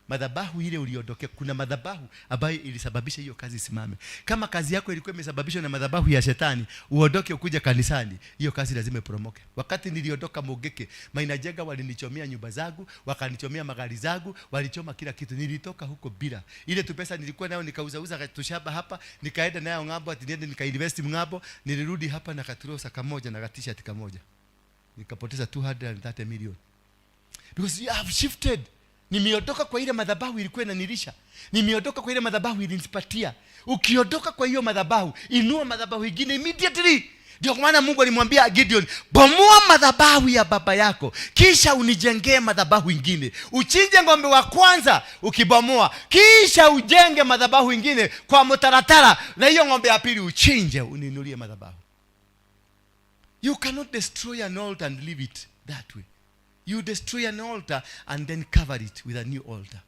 Madhabahu ile uliondokea, kuna madhabahu ambayo ilisababisha hiyo kazi isimame. Kama kazi yako ilikuwa imesababishwa na madhabahu ya shetani, uondoke ukuje kanisani, hiyo kazi lazima iporomoke. Wakati niliondoka Mungiki, Maina Njenga walinichomea nyumba zangu, wakanichomea magari zangu, walichoma kila kitu. Nilitoka huko bila. Ile tu pesa nilikuwa nayo nikauzauza tushaba hapa, nikaenda nayo ng'ambo, ati niende nikainvest ng'ambo, nilirudi hapa na katrosa kamoja na t-shirt kamoja. Nikapoteza 230 million. Because you have shifted. Nimeondoka kwa ile madhabahu ilikuwa inanilisha. Nimeondoka kwa ile madhabahu ilinipatia. Ukiondoka kwa hiyo madhabahu, inua madhabahu ingine immediately. Ndio maana Mungu alimwambia Gideon, bomoa madhabahu ya baba yako, kisha unijengee madhabahu ingine. Uchinje ng'ombe wa kwanza ukibomoa, kisha ujenge madhabahu ingine kwa mtaratara, na hiyo ng'ombe ya pili uchinje uniinulie madhabahu. You cannot destroy an altar and leave it that way. You destroy an altar and then cover it with a new altar.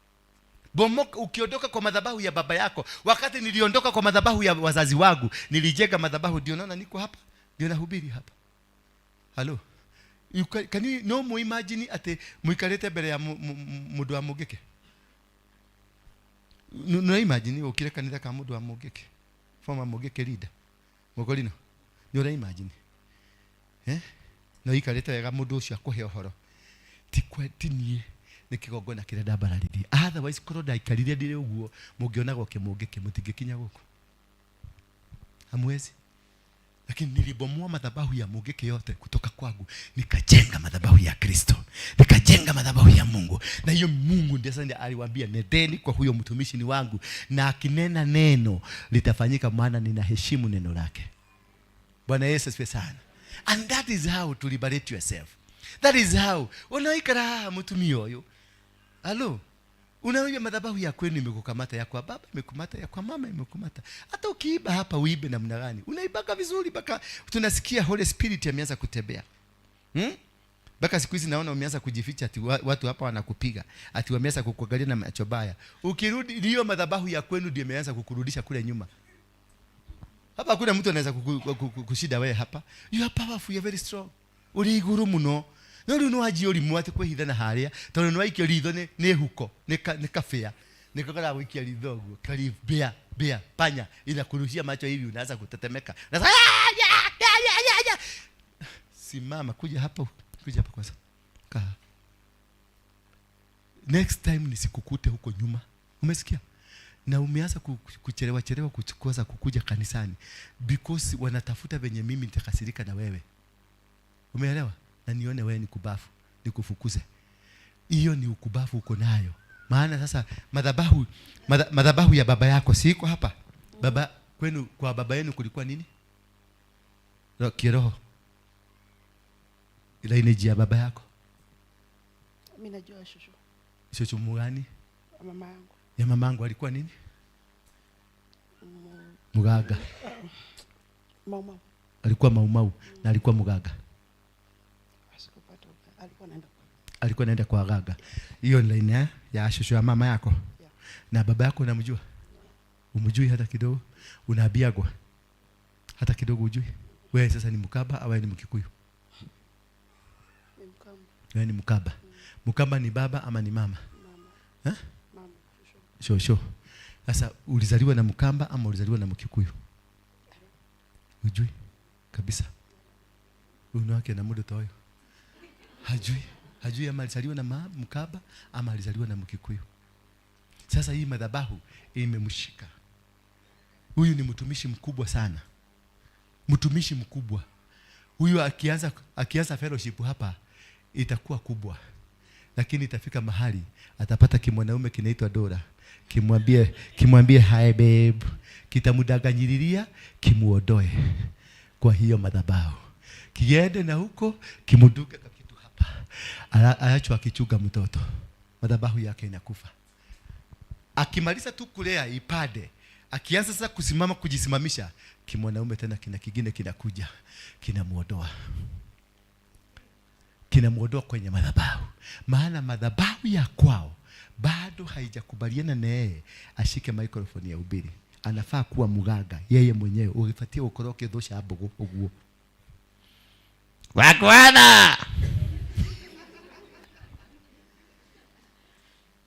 Bomoka, ukiondoka kwa madhabahu ya baba yako. Wakati niliondoka kwa madhabahu ya wazazi wangu, nilijenga madhabahu, ndio naona niko hapa, ndio nahubiri hapa. Halo. You can you no mu imagine ati muikarite mbere ya mundu wa mungike? No imagine ukire kanitha ka mundu wa mungike, former mungike leader mukorino, ni ura imagine no ikarite wega mundu ucio akuhe uhoro ti kwe ti nie ni kigongona kiria ndambararirie. Otherwise korwo ndaikarire ndire uguo mungionagwo kimungike mutingikinya guku hamwezi. Lakini nilibomoa madhabahu ya mungiki yote kutoka kwangu, nikajenga madhabahu ya Kristo, nikajenga madhabahu ya Mungu. Na hiyo Mungu ndiye sasa aliwaambia, nendeni kwa huyo mtumishi ni wangu, na akinena neno litafanyika, maana ninaheshimu neno lake. Bwana Yesu asifiwe sana. And that is how to liberate yourself. That is how unaikara mutumia uyu. Halo, unaona madhabahu ya kwenu imekukamata, ya kwa baba imekukamata, ya kwa mama imekukamata. Hata ukiiba hapa uibe namna gani? Unaibaka vizuri mpaka tunasikia Holy Spirit ameanza kutembea. Mpaka siku hizi naona umeanza kujificha ati watu hapa wanakupiga, ati wameanza kukuangalia na macho baya. Ukirudi hiyo madhabahu ya kwenu ndio imeanza kukurudisha kule nyuma. Hapa hakuna mtu anaweza kushida wewe hapa. You are powerful, you are very strong. Uri iguru muno. No riu no wanjie ũrimũ atĩ kwĩhitha na harĩa, tondũ nĩ waikio ritho nĩ huko, nĩ kabĩa. Nĩko karagũikia ritho ũguo, kari bea, bea, panya, inakurushia macho hivi, unaanza kutetemeka. Unaanza, ya, ya, ya, ya, ya. Simama, kuja hapa, kuja hapa kwanza. Kaa. Next time nisikukute huko nyuma. Umesikia? Na umeanza kuchelewa chelewa kuanza kukuja kanisani because wanatafuta venye mimi nitakasirika na wewe. Umeelewa? Na nione wewe ni kubafu, nikufukuze. Hiyo ni ukubafu uko nayo. Maana sasa madhabahu ya baba yako si iko hapa? Baba kwenu, kwa baba yenu kulikuwa nini? Kiroho. Ile energy ya baba yako. Mimi najua shushu. Shushu mgani? Mama yangu. Ya mama yangu alikuwa nini? Muganga. Mau mau. Alikuwa mau mau na alikuwa muganga. Sikupata, alikuwa anaenda kwa. Alikuwa anaenda kwa gaga. Hiyo ni line ya shushu ya mama yako. Yeah. Na baba yako unamjua? Umjui hata kidogo? Unaambiagwa? Hata kidogo hujui? Wewe sasa ni Mkamba au ni Mkikuyu? Ni Mkamba. Wewe ni Mkamba. Mkamba ni baba ama ni mama? Mama. Eh? Mama, shosho. Shosho. Sasa ulizaliwa na Mkamba ama ulizaliwa na Mkikuyu? Hujui kabisa. Huyu wake na muda toyo. Hajui. Hajui ama alizaliwa na Mkamba ama alizaliwa na Mkikuyu. Sasa hii madhabahu imemshika. Huyu ni mtumishi mkubwa sana. Mtumishi mkubwa. Huyu akianza fellowship hapa itakuwa kubwa. Lakini itafika mahali atapata kimwanaume kinaitwa Dora. Kimwambie hi babe. Kitamudanganyiriria kimuondoe kwa hiyo madhabahu. Kiende na huko kimuduke kwa kitu hapa. Aachwe akichunga mtoto. Madhabahu yake inakufa. Akimaliza tu kulea ipade, akianza sasa kusimama kujisimamisha, kimwanaume tena kina kingine kinakuja, kinamuondoa. Kinamuondoa kwenye madhabahu. Maana madhabahu ya kwao bado haijakubaliana na yeye ashike microphone ya ubiri. Anafaa kuwa muganga yeye mwenyewe. Ukifuatia ukoroke dhosha hapo uguo. Wakwana.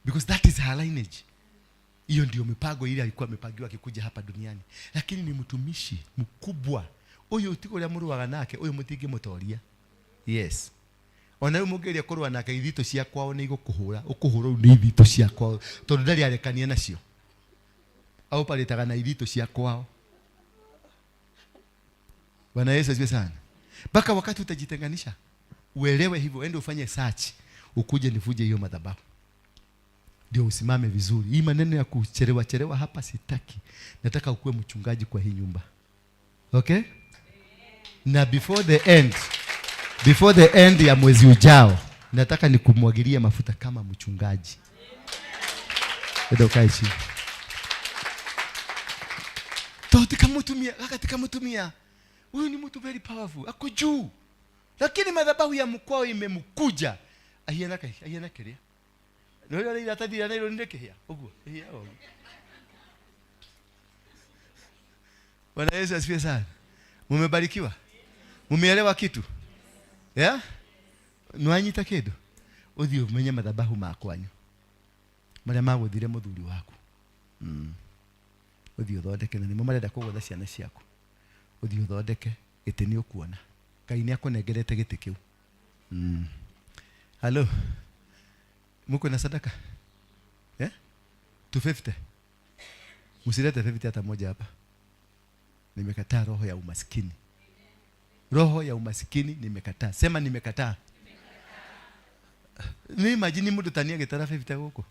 Because that is her lineage. Hiyo ndio mipango ile alikuwa amepangiwa akikuja hapa duniani. Lakini ni mtumishi mkubwa. Uyu ti uria muruaga nake, uyu mutingĩmũtoria. Yes. Ona rĩu mũngĩgeria kũrũa nake, ithitũ cia kwao nĩ igũkũhũra. Ũkũhũrwo nĩ ithitũ cia kwao, tondũ ndarĩ arekania nacio. Auparĩtaga na ithitũ cia kwao. Bwana Yesu asifiwe sana. Mpaka wakati utajitenganisha, uelewe hivyo, ende ufanye search, ukuje nivuje hiyo madhabahu. Ndio usimame vizuri. Hii maneno ya kuchelewa chelewa hapa sitaki. Nataka ukuwe mchungaji kwa hii nyumba. Okay? Na before the end ya mwezi ujao, nataka nikumwagilie mafuta kama mchungaji. Ndio ukae chini. Totikamutumia, akatikamutumia. Huyu ni mtu very powerful, ako juu. Lakini madhabahu ya mkwao imemkuja. Ahiana kai, ahiana kiria. Ndio ile ile atadira na ile ndeke hia. Uguo, hia uguo. Bwana Yesu asifiwe sana. Mumebarikiwa? Mumeelewa kitu? Yeah? Nĩwanyita kĩndũ? Ũthiĩ ũmenye mathabahu ma kwanyu marĩa magũthire mũthuri waku. Ũthiĩ ũthondeke, na nĩmo marenda kũgũtha ciana ciaku. Ũthiĩ ũthondeke gĩtĩ, nĩ ũkuona Ngai nĩ akũnengerete gĩtĩ kĩu. Halo, muko na sadaka eh? 250 msilete 50 hata moja hapa. Nimekataa roho ya umaskini, roho ya umaskini nimekataa. Sema nimekataa. Ni imagine mundu tania gitara 50 guku.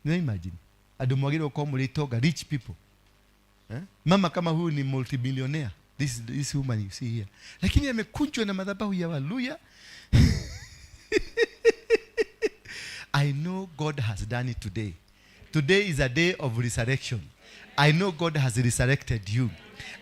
Ni imagine andu mwagirwo gukorwo muri itonga, rich people eh? Mama kama huyu ni multimillionaire, this woman you see here, lakini amekunjwa na madhabahu ya Waluya. I know God has done it today. Today is a day of resurrection. I know God has resurrected you.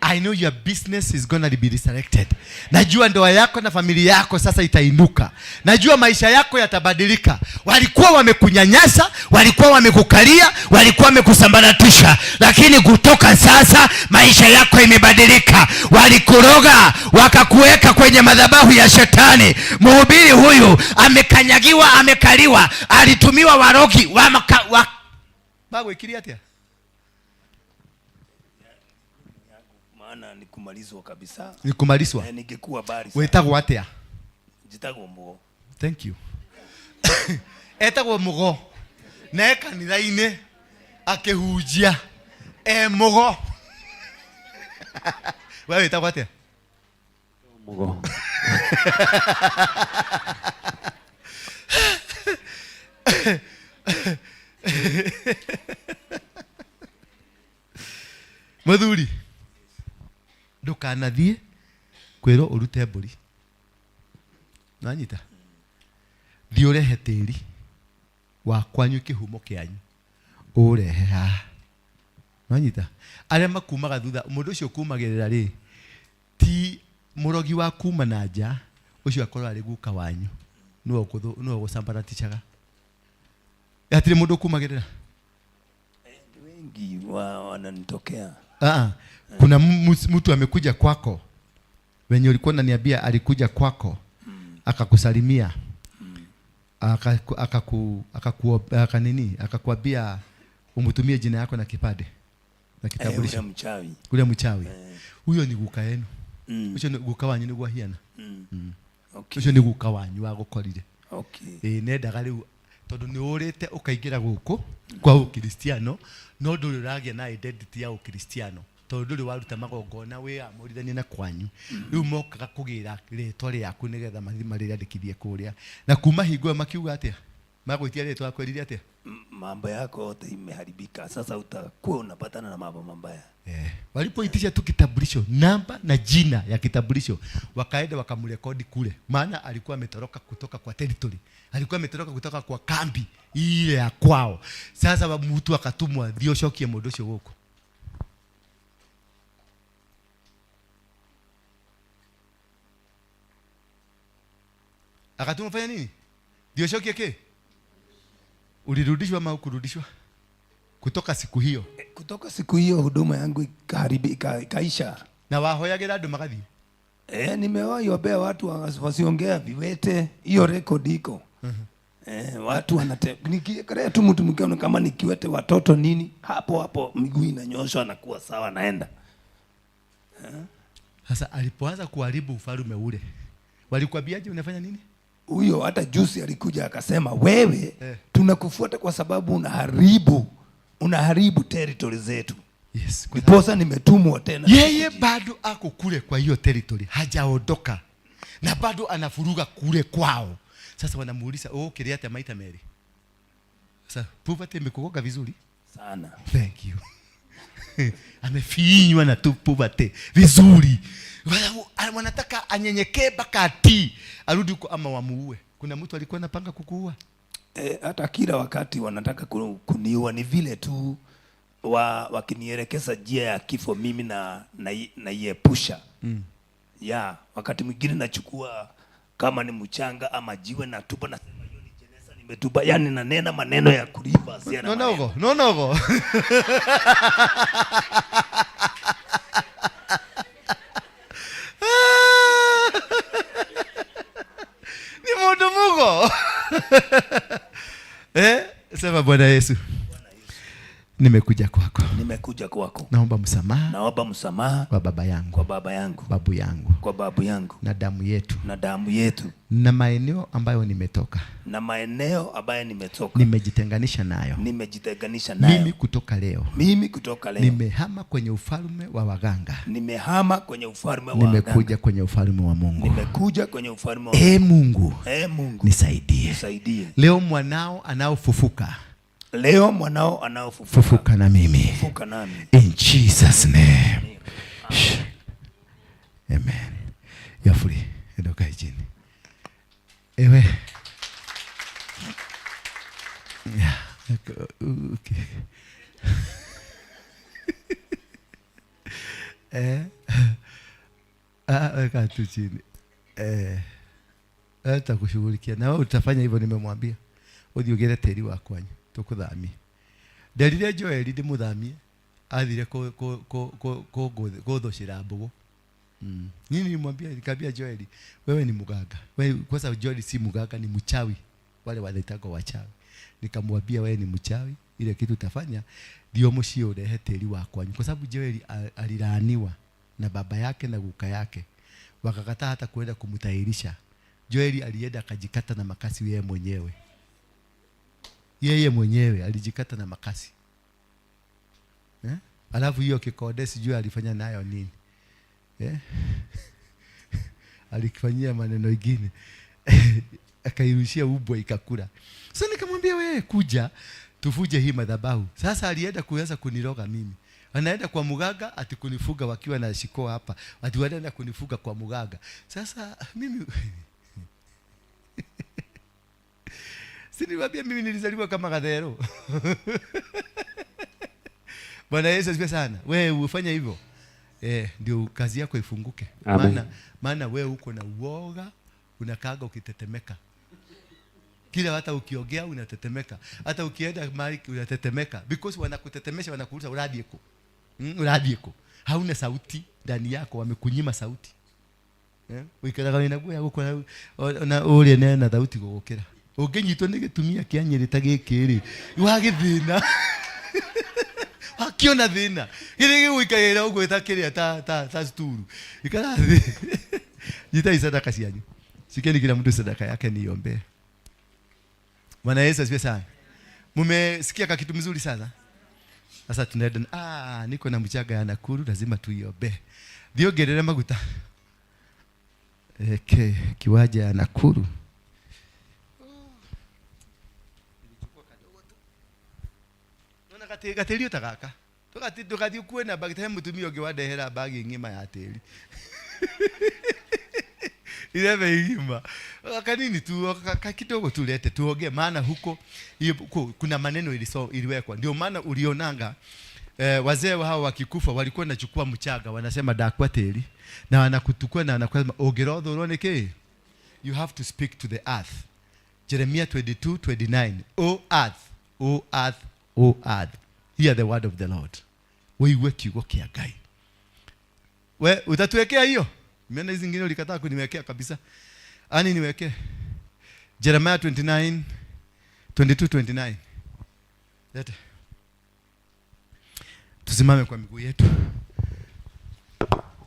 I know your business is gonna be resurrected. Najua ndoa yako na familia yako sasa itainuka. Najua maisha yako yatabadilika. Walikuwa wamekunyanyasa, walikuwa wamekukalia, walikuwa wamekusambaratisha, lakini kutoka sasa maisha yako imebadilika. Walikuroga, wakakuweka kwenye madhabahu ya shetani. Mhubiri huyu amekanyagiwa, amekaliwa, alitumiwa warogi, bagwikirie atia? Maana ni kumalizwa kabisa. Ni kumalizwa? Ningekuwa bari sana. Wetagwo atia? Njitagwo Mugo. Thank you. Etagwo Mugo. Na e kanitha-inĩ akĩhunjia e Mugo. We wĩtagwo atĩa? Mugo. Mũthuri, ndũkanathiĩ kwĩrwo ũrute mbũri. Nanyita? Thiĩ ũrehe tĩri wa kwanyu, kĩhumo kĩanyu, ũrehe haha. Nanyita? Arĩa makumaga thutha, mũndũ ũcio ũkumagĩrĩra rĩ, ti mũrogi wa kuma na nja, ũcio akorwo arĩ guka wanyu, nĩwe ũgũcambaraticaga. Hatirĩ mũndũ ũkumagĩrĩra? Wengi wananitokea. Kuna mtu amekuja kwako, wenye ulikuwa unaniambia alikuja kwako, akakusalimia, akakuambia umtumie jina yako na kipande na kitambulisho. Ule mchawi. Ule mchawi. Huyo ni guka yenu. Ucio ni guka wanyu niguo ahiana. Ucio ni guka wanyu wagukorire. Nendaga riu tondu ni urite ukaingira guku kwa Ukristiano, no nduri uragia na identity ya Ukristiano, tondu nduri waruta magongona wiyamũrithanie na kwanyu. Riu mokaga kugira ritwa riaku nigetha mathi marĩandĩkithie kũrĩa. Na kuma hingo ĩyo makiuga atĩa? Magwĩtia ritwa akwĩrire atĩa? Mambo yako yote imeharibika, sasa utakuwa unapatana na mambo mabaya. Walipoitisha tu kitambulisho, namba na jina ya kitambulisho, wakaenda wakamrekodi kule, maana alikuwa ametoroka kutoka kwa territory, alikuwa ametoroka kutoka kwa kambi ile ya kwao. Sasa mtu akatumwa thiĩ ũcokie mũndũ ũcio gũkũ. Akatumwa fanya nini? Thiĩ ũcokie kĩ? Ulirudishwa ama hukurudishwa? Kutoka siku hiyo. Kutoka siku hiyo huduma yangu ikaisha. Na wahoyagĩra andũ magathiĩ? Nimewahi ombea watu wasiongea viwete, hiyo record iko. Watu wanate-, nikiekelea tu mtu mkiona kama nikiwete watoto nini, hapo hapo miguu inanyoshwa na kuwa sawa naenda. Sasa alipoanza kuharibu ufalme ule, walikwambiaje unafanya nini? Huyo hata juzi alikuja akasema wewe tunakufuata kwa sababu unaharibu territory zetu. Yes, kwa Ndiposa nimetumwa tena. Yeye bado ako kule kwa hiyo territory, hajaondoka. Na bado anafuruga kule kwao. Sasa wanamuuliza, oh, kiria ata maita meri. Sasa poverty imekukoka vizuri? Sana. Thank you. Amefinywa na tu poverty vizuri. Wanataka anyenyekee mpaka atii, arudi huko ama wamuue. Kuna mtu alikuwa anapanga kukuua? Hata kila wakati wanataka kuniua, ni vile tu wakinielekeza njia ya kifo mimi naiepusha. Ya, wakati mwingine nachukua kama ni mchanga ama jiwe na tupa, nasema hiyo ni jeneza nimetupa. Yaani nanena maneno ya kulipa si No, no, no, no, no. Eh, sema Bwana Yesu. Nimekuja kwako. Nimekuja kwako. Naomba msamaha. Naomba msamaha kwa baba yangu. Kwa baba yangu. Babu yangu. Kwa babu yangu. Na damu yetu. Na damu yetu. Na maeneo ambayo nimetoka. Na maeneo ambayo nimetoka. Nimejitenganisha nayo. Nimejitenganisha nayo. Mimi kutoka leo. Mimi kutoka leo. Nimehama kwenye ufalme wa waganga. Nimehama kwenye ufalme wa waganga. Nimekuja kwenye ufalme wa Mungu. Nimekuja kwenye ufalme wa Mungu. Ee Mungu. Ee Mungu. Nisaidie. Nisaidie. Leo mwanao anaofufuka. Leo mwanao anaofufuka. Fufuka na mimi. Fufuka nami. In Jesus name. Amen. You're free. Enda chini. Ewe. Yeah. Okay. Weka tu chini. Atakushughulikia. Na wewe utafanya hivyo nimemwambia. Uthi ugire tĩri wa kwanyu tukuthamie. Nderire Joel ndimuthamie athire kuthucira mbugu. Nini nilimwambia? Nikamwambia Joel, wewe ni mganga. Wewe kwanza, Joel si mganga, ni mchawi. Wale wanaitagwa wachawi. Nikamwambia wewe ni mchawi, ile kitu utafanya ndio muciĩ urehe tĩri wa kwanyu, kwa sababu Joel alilaaniwa na baba yake na guka yake, wakakataa hata kuenda kumtahirisha. Joel alienda akajikata na makasi yeye mwenyewe. Yeye mwenyewe alijikata na makasi. Eh? Alafu hiyo kikonde sijui alifanya nayo nini. Eh? Alikifanyia maneno mengine. Akairushia ubwa ikakula. Sasa nikamwambia wewe kuja tuvuje hii madhabahu. Sasa alienda kuanza kuniroga mimi. Anaenda kwa muganga ati kunifuga wakiwa na shiko hapa. Ati wanaenda kunifuga kwa muganga. Sasa mimi si niwaambia mimi nilizaliwa kama Gathero. Bwana Yesu asifiwe sana. Wewe ufanye hivyo. Ndio kazi yako ifunguke. Maana wewe uko na uoga, unakaaga ukitetemeka. Kila hata ukiongea unatetemeka. Hata ukienda mahali unatetemeka. Because wanakutetemesha, wanakuuliza uradie ko. Uradie ko. Hauna sauti ndani yako, wamekunyima sauti. Uikaraga wina guoya gukora na urie nena thauti gugukira. Unginyitwo ni gitumia kia Nyeri ta giki ri, wagithina. Wakiona thina. Githĩ gĩgũikarĩra ũguo ta kĩrĩa ta sturu. Ikara thĩ. Nyitai sadaka cianyu. Shikeni kila mtu sadaka yake niombe. Bwana Yesu asifiwe sana. Mumesikia ka kitu mzuri sana? Sasa tunaenda, niko na mchanga ya Nakuru, lazima tuiombe. Thiongerere maguta. Eke kiwaja ya Nakuru. Gatĩri ta gaka. Tũgathiĩ kuwe na bagi, he mũtumia ũngĩ wandehera bagi ng'ima ya tĩri. Irebe igima. Kanini tu, kidogo tulete tuongee, maana huko hiyo kuna maneno iliwekwa. Ndio maana ulionanga wazee hao wakikufa walikuwa wanachukua mchanga, wanasema dakwa tĩri, na wanakutukua na wanakusema ũngĩrothũrwo nĩ kĩ? You have to speak to the earth. Jeremiah 22:29. O earth, O earth, O earth, hear the word of the Lord. Uigue kiugo kia Ngai. We utatuwekea hiyo? Nimeona hizi zingine ulikataa kuniwekea kabisa. Ani niwekee. Jeremiah 29:22-29. Lete. Tusimame kwa miguu yetu.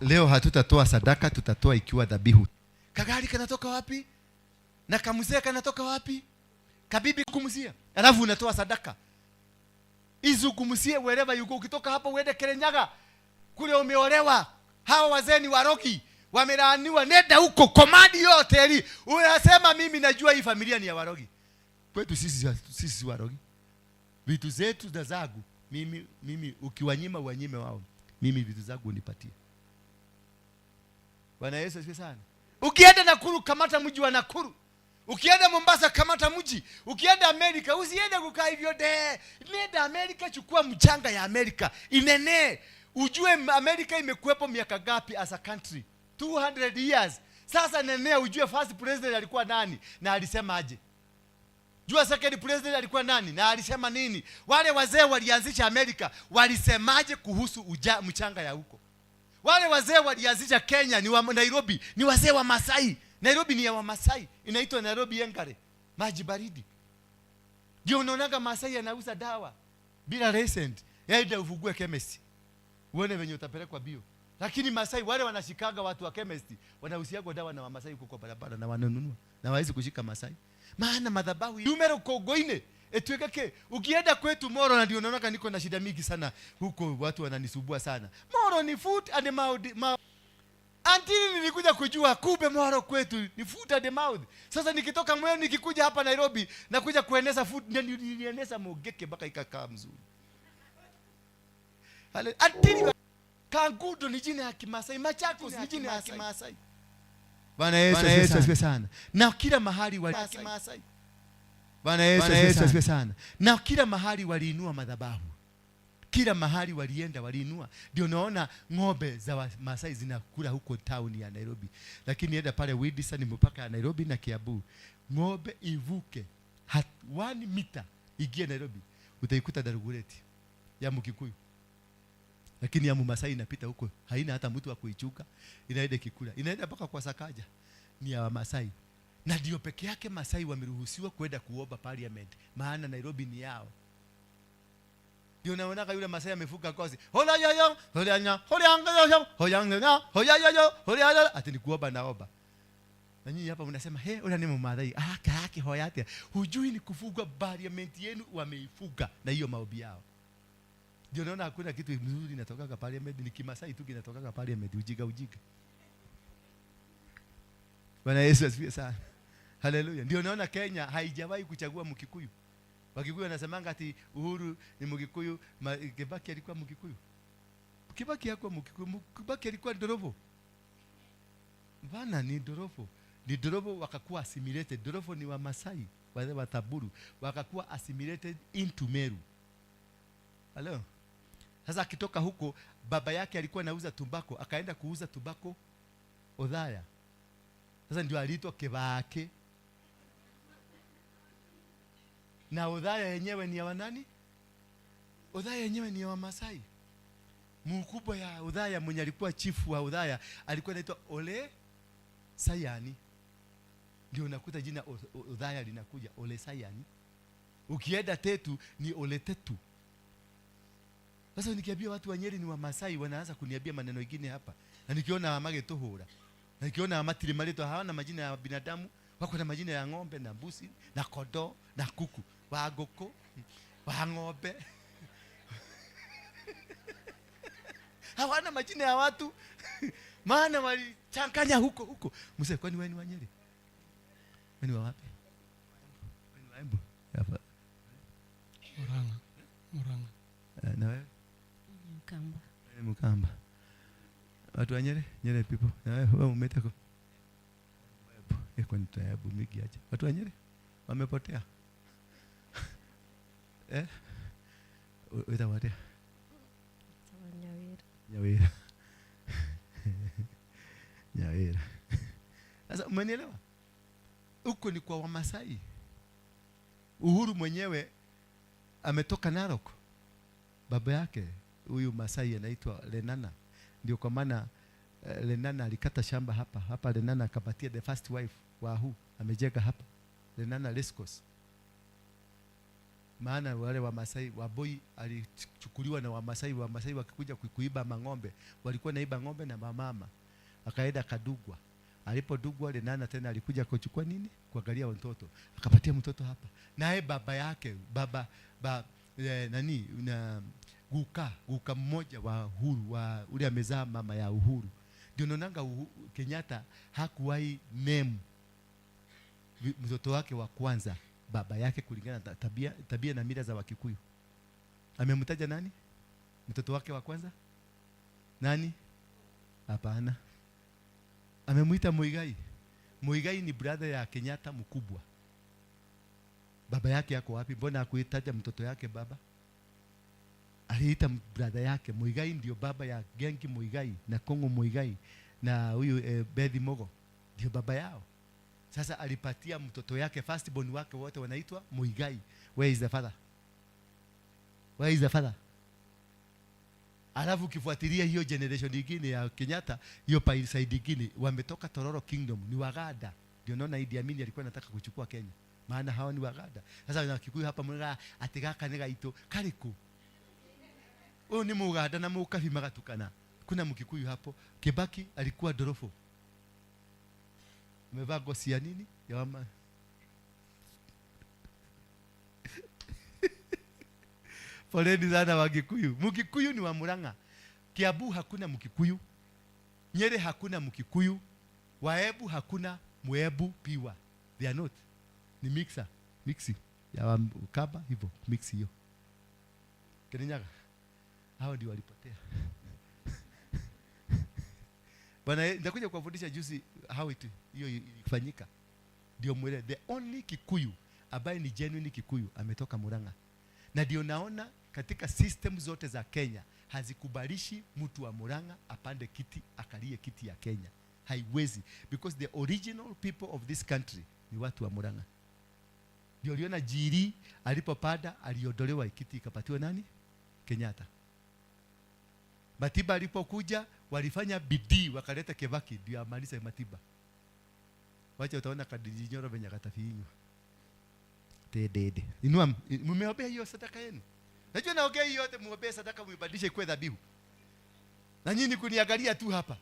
Leo hatutatoa sadaka, tutatoa ikiwa dhabihu. Kagari kanatoka wapi? Na kamzee kanatoka wapi? Kabibi kumzia. Alafu unatoa sadaka. Izungumzie wherever you go. Ukitoka hapo uende Kirinyaga, kule umeolewa. Hawa wazee ni warogi, wamelaaniwa. Nenda huko komandi yote hili. Unasema mimi najua hii familia ni ya warogi. Kwetu sisi si warogi. Vitu zetu za zangu, mimi ukiwanyima wanyime wao. Mimi vitu zangu unipatie. Bwana Yesu asifiwe sana. Ukienda Nakuru kamata mji wa Nakuru. Ukienda Mombasa kamata mji. Ukienda Amerika usiende kukaa hivyo de. Nenda Amerika, chukua mchanga ya Amerika. Inene. Ujue Amerika imekuwepo miaka ngapi as a country? 200 years. Sasa nenea ujue first president alikuwa nani na alisema aje. Jua second president alikuwa nani na alisema nini. Wale wazee walianzisha Amerika walisemaje kuhusu mchanga ya huko. Wale wazee walianzisha Kenya ni wa Nairobi, ni wazee wa Masai. Nairobi ni ya Wamasai, inaitwa Nairobi Engare. Maji baridi. Ndio unaonaga Masai anauza dawa bila license. Yaenda ufungue chemist. Uone venye utapelekwa bio. Lakini Masai wale wanashikaga watu wa chemist, wanausiagwa dawa na Wamasai huko kwa barabara na wananunua. Na hawawezi kushika Masai. Maana madhabahu yumero kogoine etuweke ke. Ukienda kwetu Moro, na ndio unaona niko na shida mingi sana huko, watu wananisubua sana. Moro ni foot and mouth. Until nilikuja kujua kumbe Moro kwetu ni foot and mouth. Sasa nikitoka Mwea nikikuja hapa Nairobi na kuja kueneza foot, ndio nilieneza Mogeke mpaka ikakaa mzuri. Hale, until Kangundo ni jina ya Kimasai, Machakos ni jina ya Kimasai. Bwana Yesu asifiwe sana. Na kila mahali wali Kimasai. Bwana Yesu asifiwe sana. Na kila mahali waliinua madhabahu. Kila mahali walienda waliinua. Ndio naona ng'ombe za Masai zinakula huko town ya Nairobi. Lakini enda pale Windsor ni mpaka ya Nairobi na Kiambu. Ng'ombe ivuke 1 meter ingie Nairobi, utaikuta Darugureti ya Mkikuyu. Lakini ya Masai inapita huko, haina hata mtu wa kuichuka, inaenda kikula, inaenda mpaka kwa Sakaja. Ni ya Masai. Na ndio peke yake Masai wameruhusiwa kwenda kuomba parliament, maana Nairobi ni yao. Ndio naona yule Masai amefuka kozi. Hola ya ya, hola nya, hola anga hola nya, hola ya ya, hola ya, ati ni kuomba naomba. Na nyinyi hapa mnasema, "He, ule ni Mmathai." Ah, kaki hoya atia. Hujui ni kufuga parliament yenu wameifuga na hiyo maombi yao. Ndio naona hakuna kitu mzuri inatokaga parliament, ni Kimasai tu kinatokaga parliament, ujika ujika. Bwana Yesu asifiwe sana. Haleluya. Ndio naona Kenya haijawahi kuchagua Mkikuyu. Wakikuyu wanasemanga ati Uhuru ni Mkikuyu, Kibaki alikuwa Mkikuyu. Kibaki hakuwa Mkikuyu, Kibaki alikuwa Ndorobo. Bana ni Ndorobo. Ni Ndorobo wakakuwa assimilated. Ndorobo ni wa Masai, wale wa Taburu, wakakuwa assimilated into Meru. Hello. Sasa akitoka huko, baba yake alikuwa anauza tumbako, akaenda kuuza tumbako Othaya. Sasa ndio aliitwa Kibaki. Na Othaya yenyewe ni ya wanani? Othaya yenyewe ni ya Wamasai. Mkubwa ya Othaya mwenye alikuwa chifu wa Othaya alikuwa anaitwa Ole Sayani. Ndio unakuta jina Othaya linakuja Ole Sayani. Ukienda Tetu ni Ole Tetu. Sasa nikiambia watu wa Nyeri ni Wamasai wanaanza kuniambia maneno mengine hapa. Na nikiona magetuhura. Na nikiona matiri marito hawana majina ya binadamu, wako na majina ya ng'ombe na mbuzi na kondoo na kuku, wa ngũkũ, wa ng'ombe. Hawana majina ya watu. Maana walichanganya huko huko. Mzee, kwani wewe ni wa Nyeri? Wewe ni wa wapi? Wewe ni wa Embu? Hapa. Murang'a. Murang'a. Na wewe? Mkamba. Wewe ni Mkamba. Watu wa Nyeri, Nyeri people. Na wewe umetako. Kwa nitayabu mingi aje. Watu wa Nyeri wamepotea. Eh? Utawatia. Nyawira. Nyawira. Nyawira. Sasa umenielewa? Huko ni kwa Wamasai. Uhuru mwenyewe ametoka Narok. Baba yake huyu Masai anaitwa Lenana. Ndio kwa maana Lenana alikata shamba hapa. Hapa Lenana akapatia the first wife wa Ahu, amejenga hapa. Lenana Lescos. Maana wale wa Masai Waboi alichukuliwa na Wamasai, Wamasai wakikuja kuiba mang'ombe, walikuwa naiba ng'ombe na mamama. Akaenda akadugwa. Alipodugwa Lenana tena alikuja kuchukua nini? Kuangalia mtoto. Akapatia mtoto hapa. Naye baba yake, baba ba, nani na guka mmoja wa Uhuru, wa ule amezaa mama ya Uhuru. Ndio naonanga Kenyatta hakuwahi name mtoto wake wa kwanza baba yake kulingana na tabia na mila za Wakikuyu. Amemtaja nani? Mtoto wake wa kwanza? Nani? Hapana. Amemuita Muigai. Muigai ni brother ya Kenyatta mkubwa. Baba yake yako wapi? Mbona hakuitaja mtoto yake baba? Aliita brother yake. Muigai ndio baba ya Gengi Muigai na Kongo Muigai na huyu Bethi Mogo ndio baba yao. Sasa alipatia mtoto yake first born wake wote wanaitwa Muigai. Where is the father? Where is the father? Alafu ukifuatilia hiyo generation nyingine ya Kenyatta, hiyo side nyingine wametoka Tororo Kingdom, ni Waganda. Ndio naona Idi Amin alikuwa anataka kuchukua Kenya. Maana hawa ni Waganda. Sasa na Kikuyu hapa mwana ati gaka nĩ gaitũ karĩkũ? Ũyũ nĩ Mũganda na Mũkabi magatukana. Kuna Mkikuyu hapo. Kibaki alikuwa dorofo. Amevaa ngozi ya nini? Ya wama. Poleni sana Wakikuyu. Mkikuyu ni wa Murang'a. Kiambu hakuna Mkikuyu. Nyeri hakuna Mkikuyu. Waebu hakuna Mwebu piwa. They are not. Ni mixer. Mixi. Ya wa Kaba hivyo. Mixi hiyo. Kirinyaga. Hao ndio walipotea. Bwana, nitakuja kuwafundisha juzi how it hiyo ilifanyika. Ndio mwele the only Kikuyu ambaye ni genuine Kikuyu ametoka Murang'a. Na ndio naona katika system zote za Kenya hazikubalishi mtu wa Murang'a apande kiti akalie kiti ya Kenya. Haiwezi, because the original people of this country ni watu wa Murang'a. Ndio uliona Jiri alipopanda aliondolewa kiti ikapatiwa nani? Kenyatta. Matiba alipokuja walifanya bidii wakaleta Kibaki ndio amalize Matiba. Wacha utaona Kadiji Nyoro venye katafinywa. Tedede. Inua, mmeombea hiyo sadaka yenu. Najua naongea hiyo yote, muombee sadaka muibadilishe ikuwe dhabihu. Na nyinyi kuniangalia tu hapa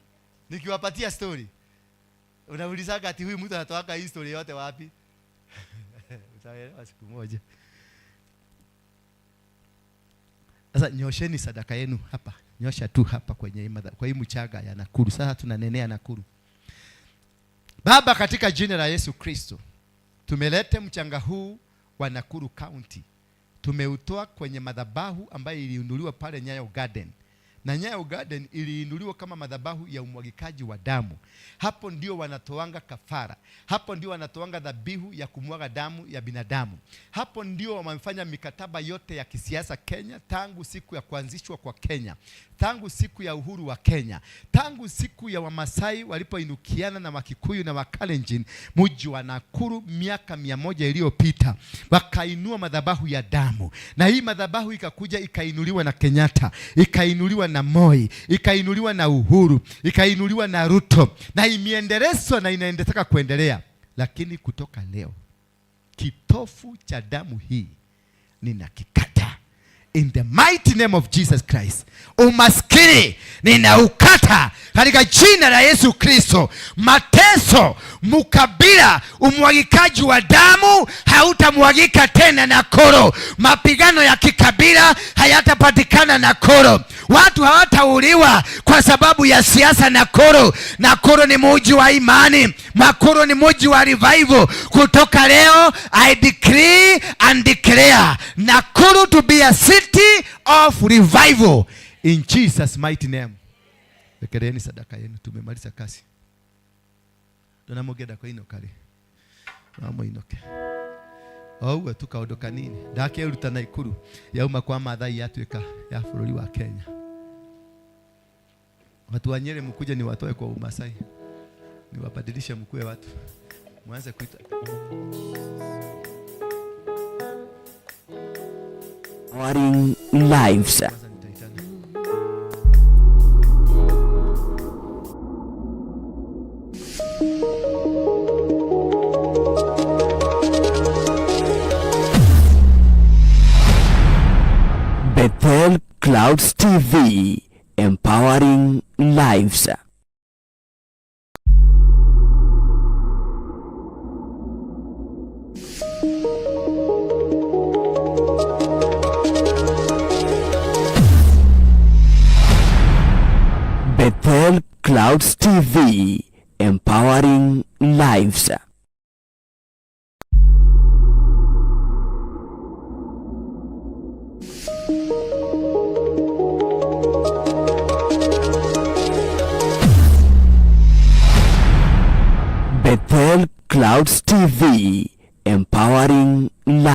nikiwapatia story. Unaulizaga ati huyu mtu anatoaga hii story yote wapi? Utaelewa siku moja. Sasa nyosheni sadaka yenu hapa. Nyosha tu hapa kwenye kwa hii mchanga ya Nakuru. Sasa tunanenea Nakuru. Baba, katika jina la Yesu Kristo, tumelete mchanga huu wa Nakuru County. Tumeutoa kwenye madhabahu ambayo iliinuliwa pale Nyayo Garden. Na Nyayo Garden iliinuliwa kama madhabahu ya umwagikaji wa damu. Hapo ndio wanatoanga kafara. Hapo ndio wanatoanga dhabihu ya kumwaga damu ya binadamu. Hapo ndio wamefanya mikataba yote ya kisiasa Kenya tangu siku ya kuanzishwa kwa Kenya, tangu siku ya uhuru wa Kenya, tangu siku ya Wamasai walipoinukiana na Wakikuyu na Wakalenjin mji wa Nakuru miaka 100 iliyopita, wakainua madhabahu ya damu. Na hii madhabahu ikakuja ikainuliwa na Kenyatta, ikainuliwa na Moi, ikainuliwa na Uhuru, ikainuliwa na Ruto, na imeendelezwa na inaendelea kuendelea. Lakini kutoka leo kitofu cha damu hii ninakikata in the mighty name of Jesus Christ. Umaskini ninaukata katika jina la Yesu Kristo. Mateso, mukabila, umwagikaji wa damu hautamwagika tena Nakuru. Mapigano ya kikabila hayatapatikana Nakuru. Watu hawatauliwa kwa sababu ya siasa Nakuru. Nakuru ni mji wa imani. Nakuru ni mji wa revival. Kutoka leo I decree and declare Nakuru to be a city of revival in Jesus mighty name. Wekeleni sadaka yenu, tumemaliza kazi. Tunamugenda kwa ino kare. Tunamuinoke. Oguo tukaondoka nini? Ndakeruta Naikuru yauma kwa Maathai yatuika ya bũrũri wa Kenya. Watu wa Nyeri mkuje niwatoe kwa Umasai. Niwabadilishe mkue watu. Mwanze kuita Empowering lives. Bethel Clouds TV, empowering lives. Bethel Clouds TV, empowering lives. Bethel Clouds TV, empowering lives.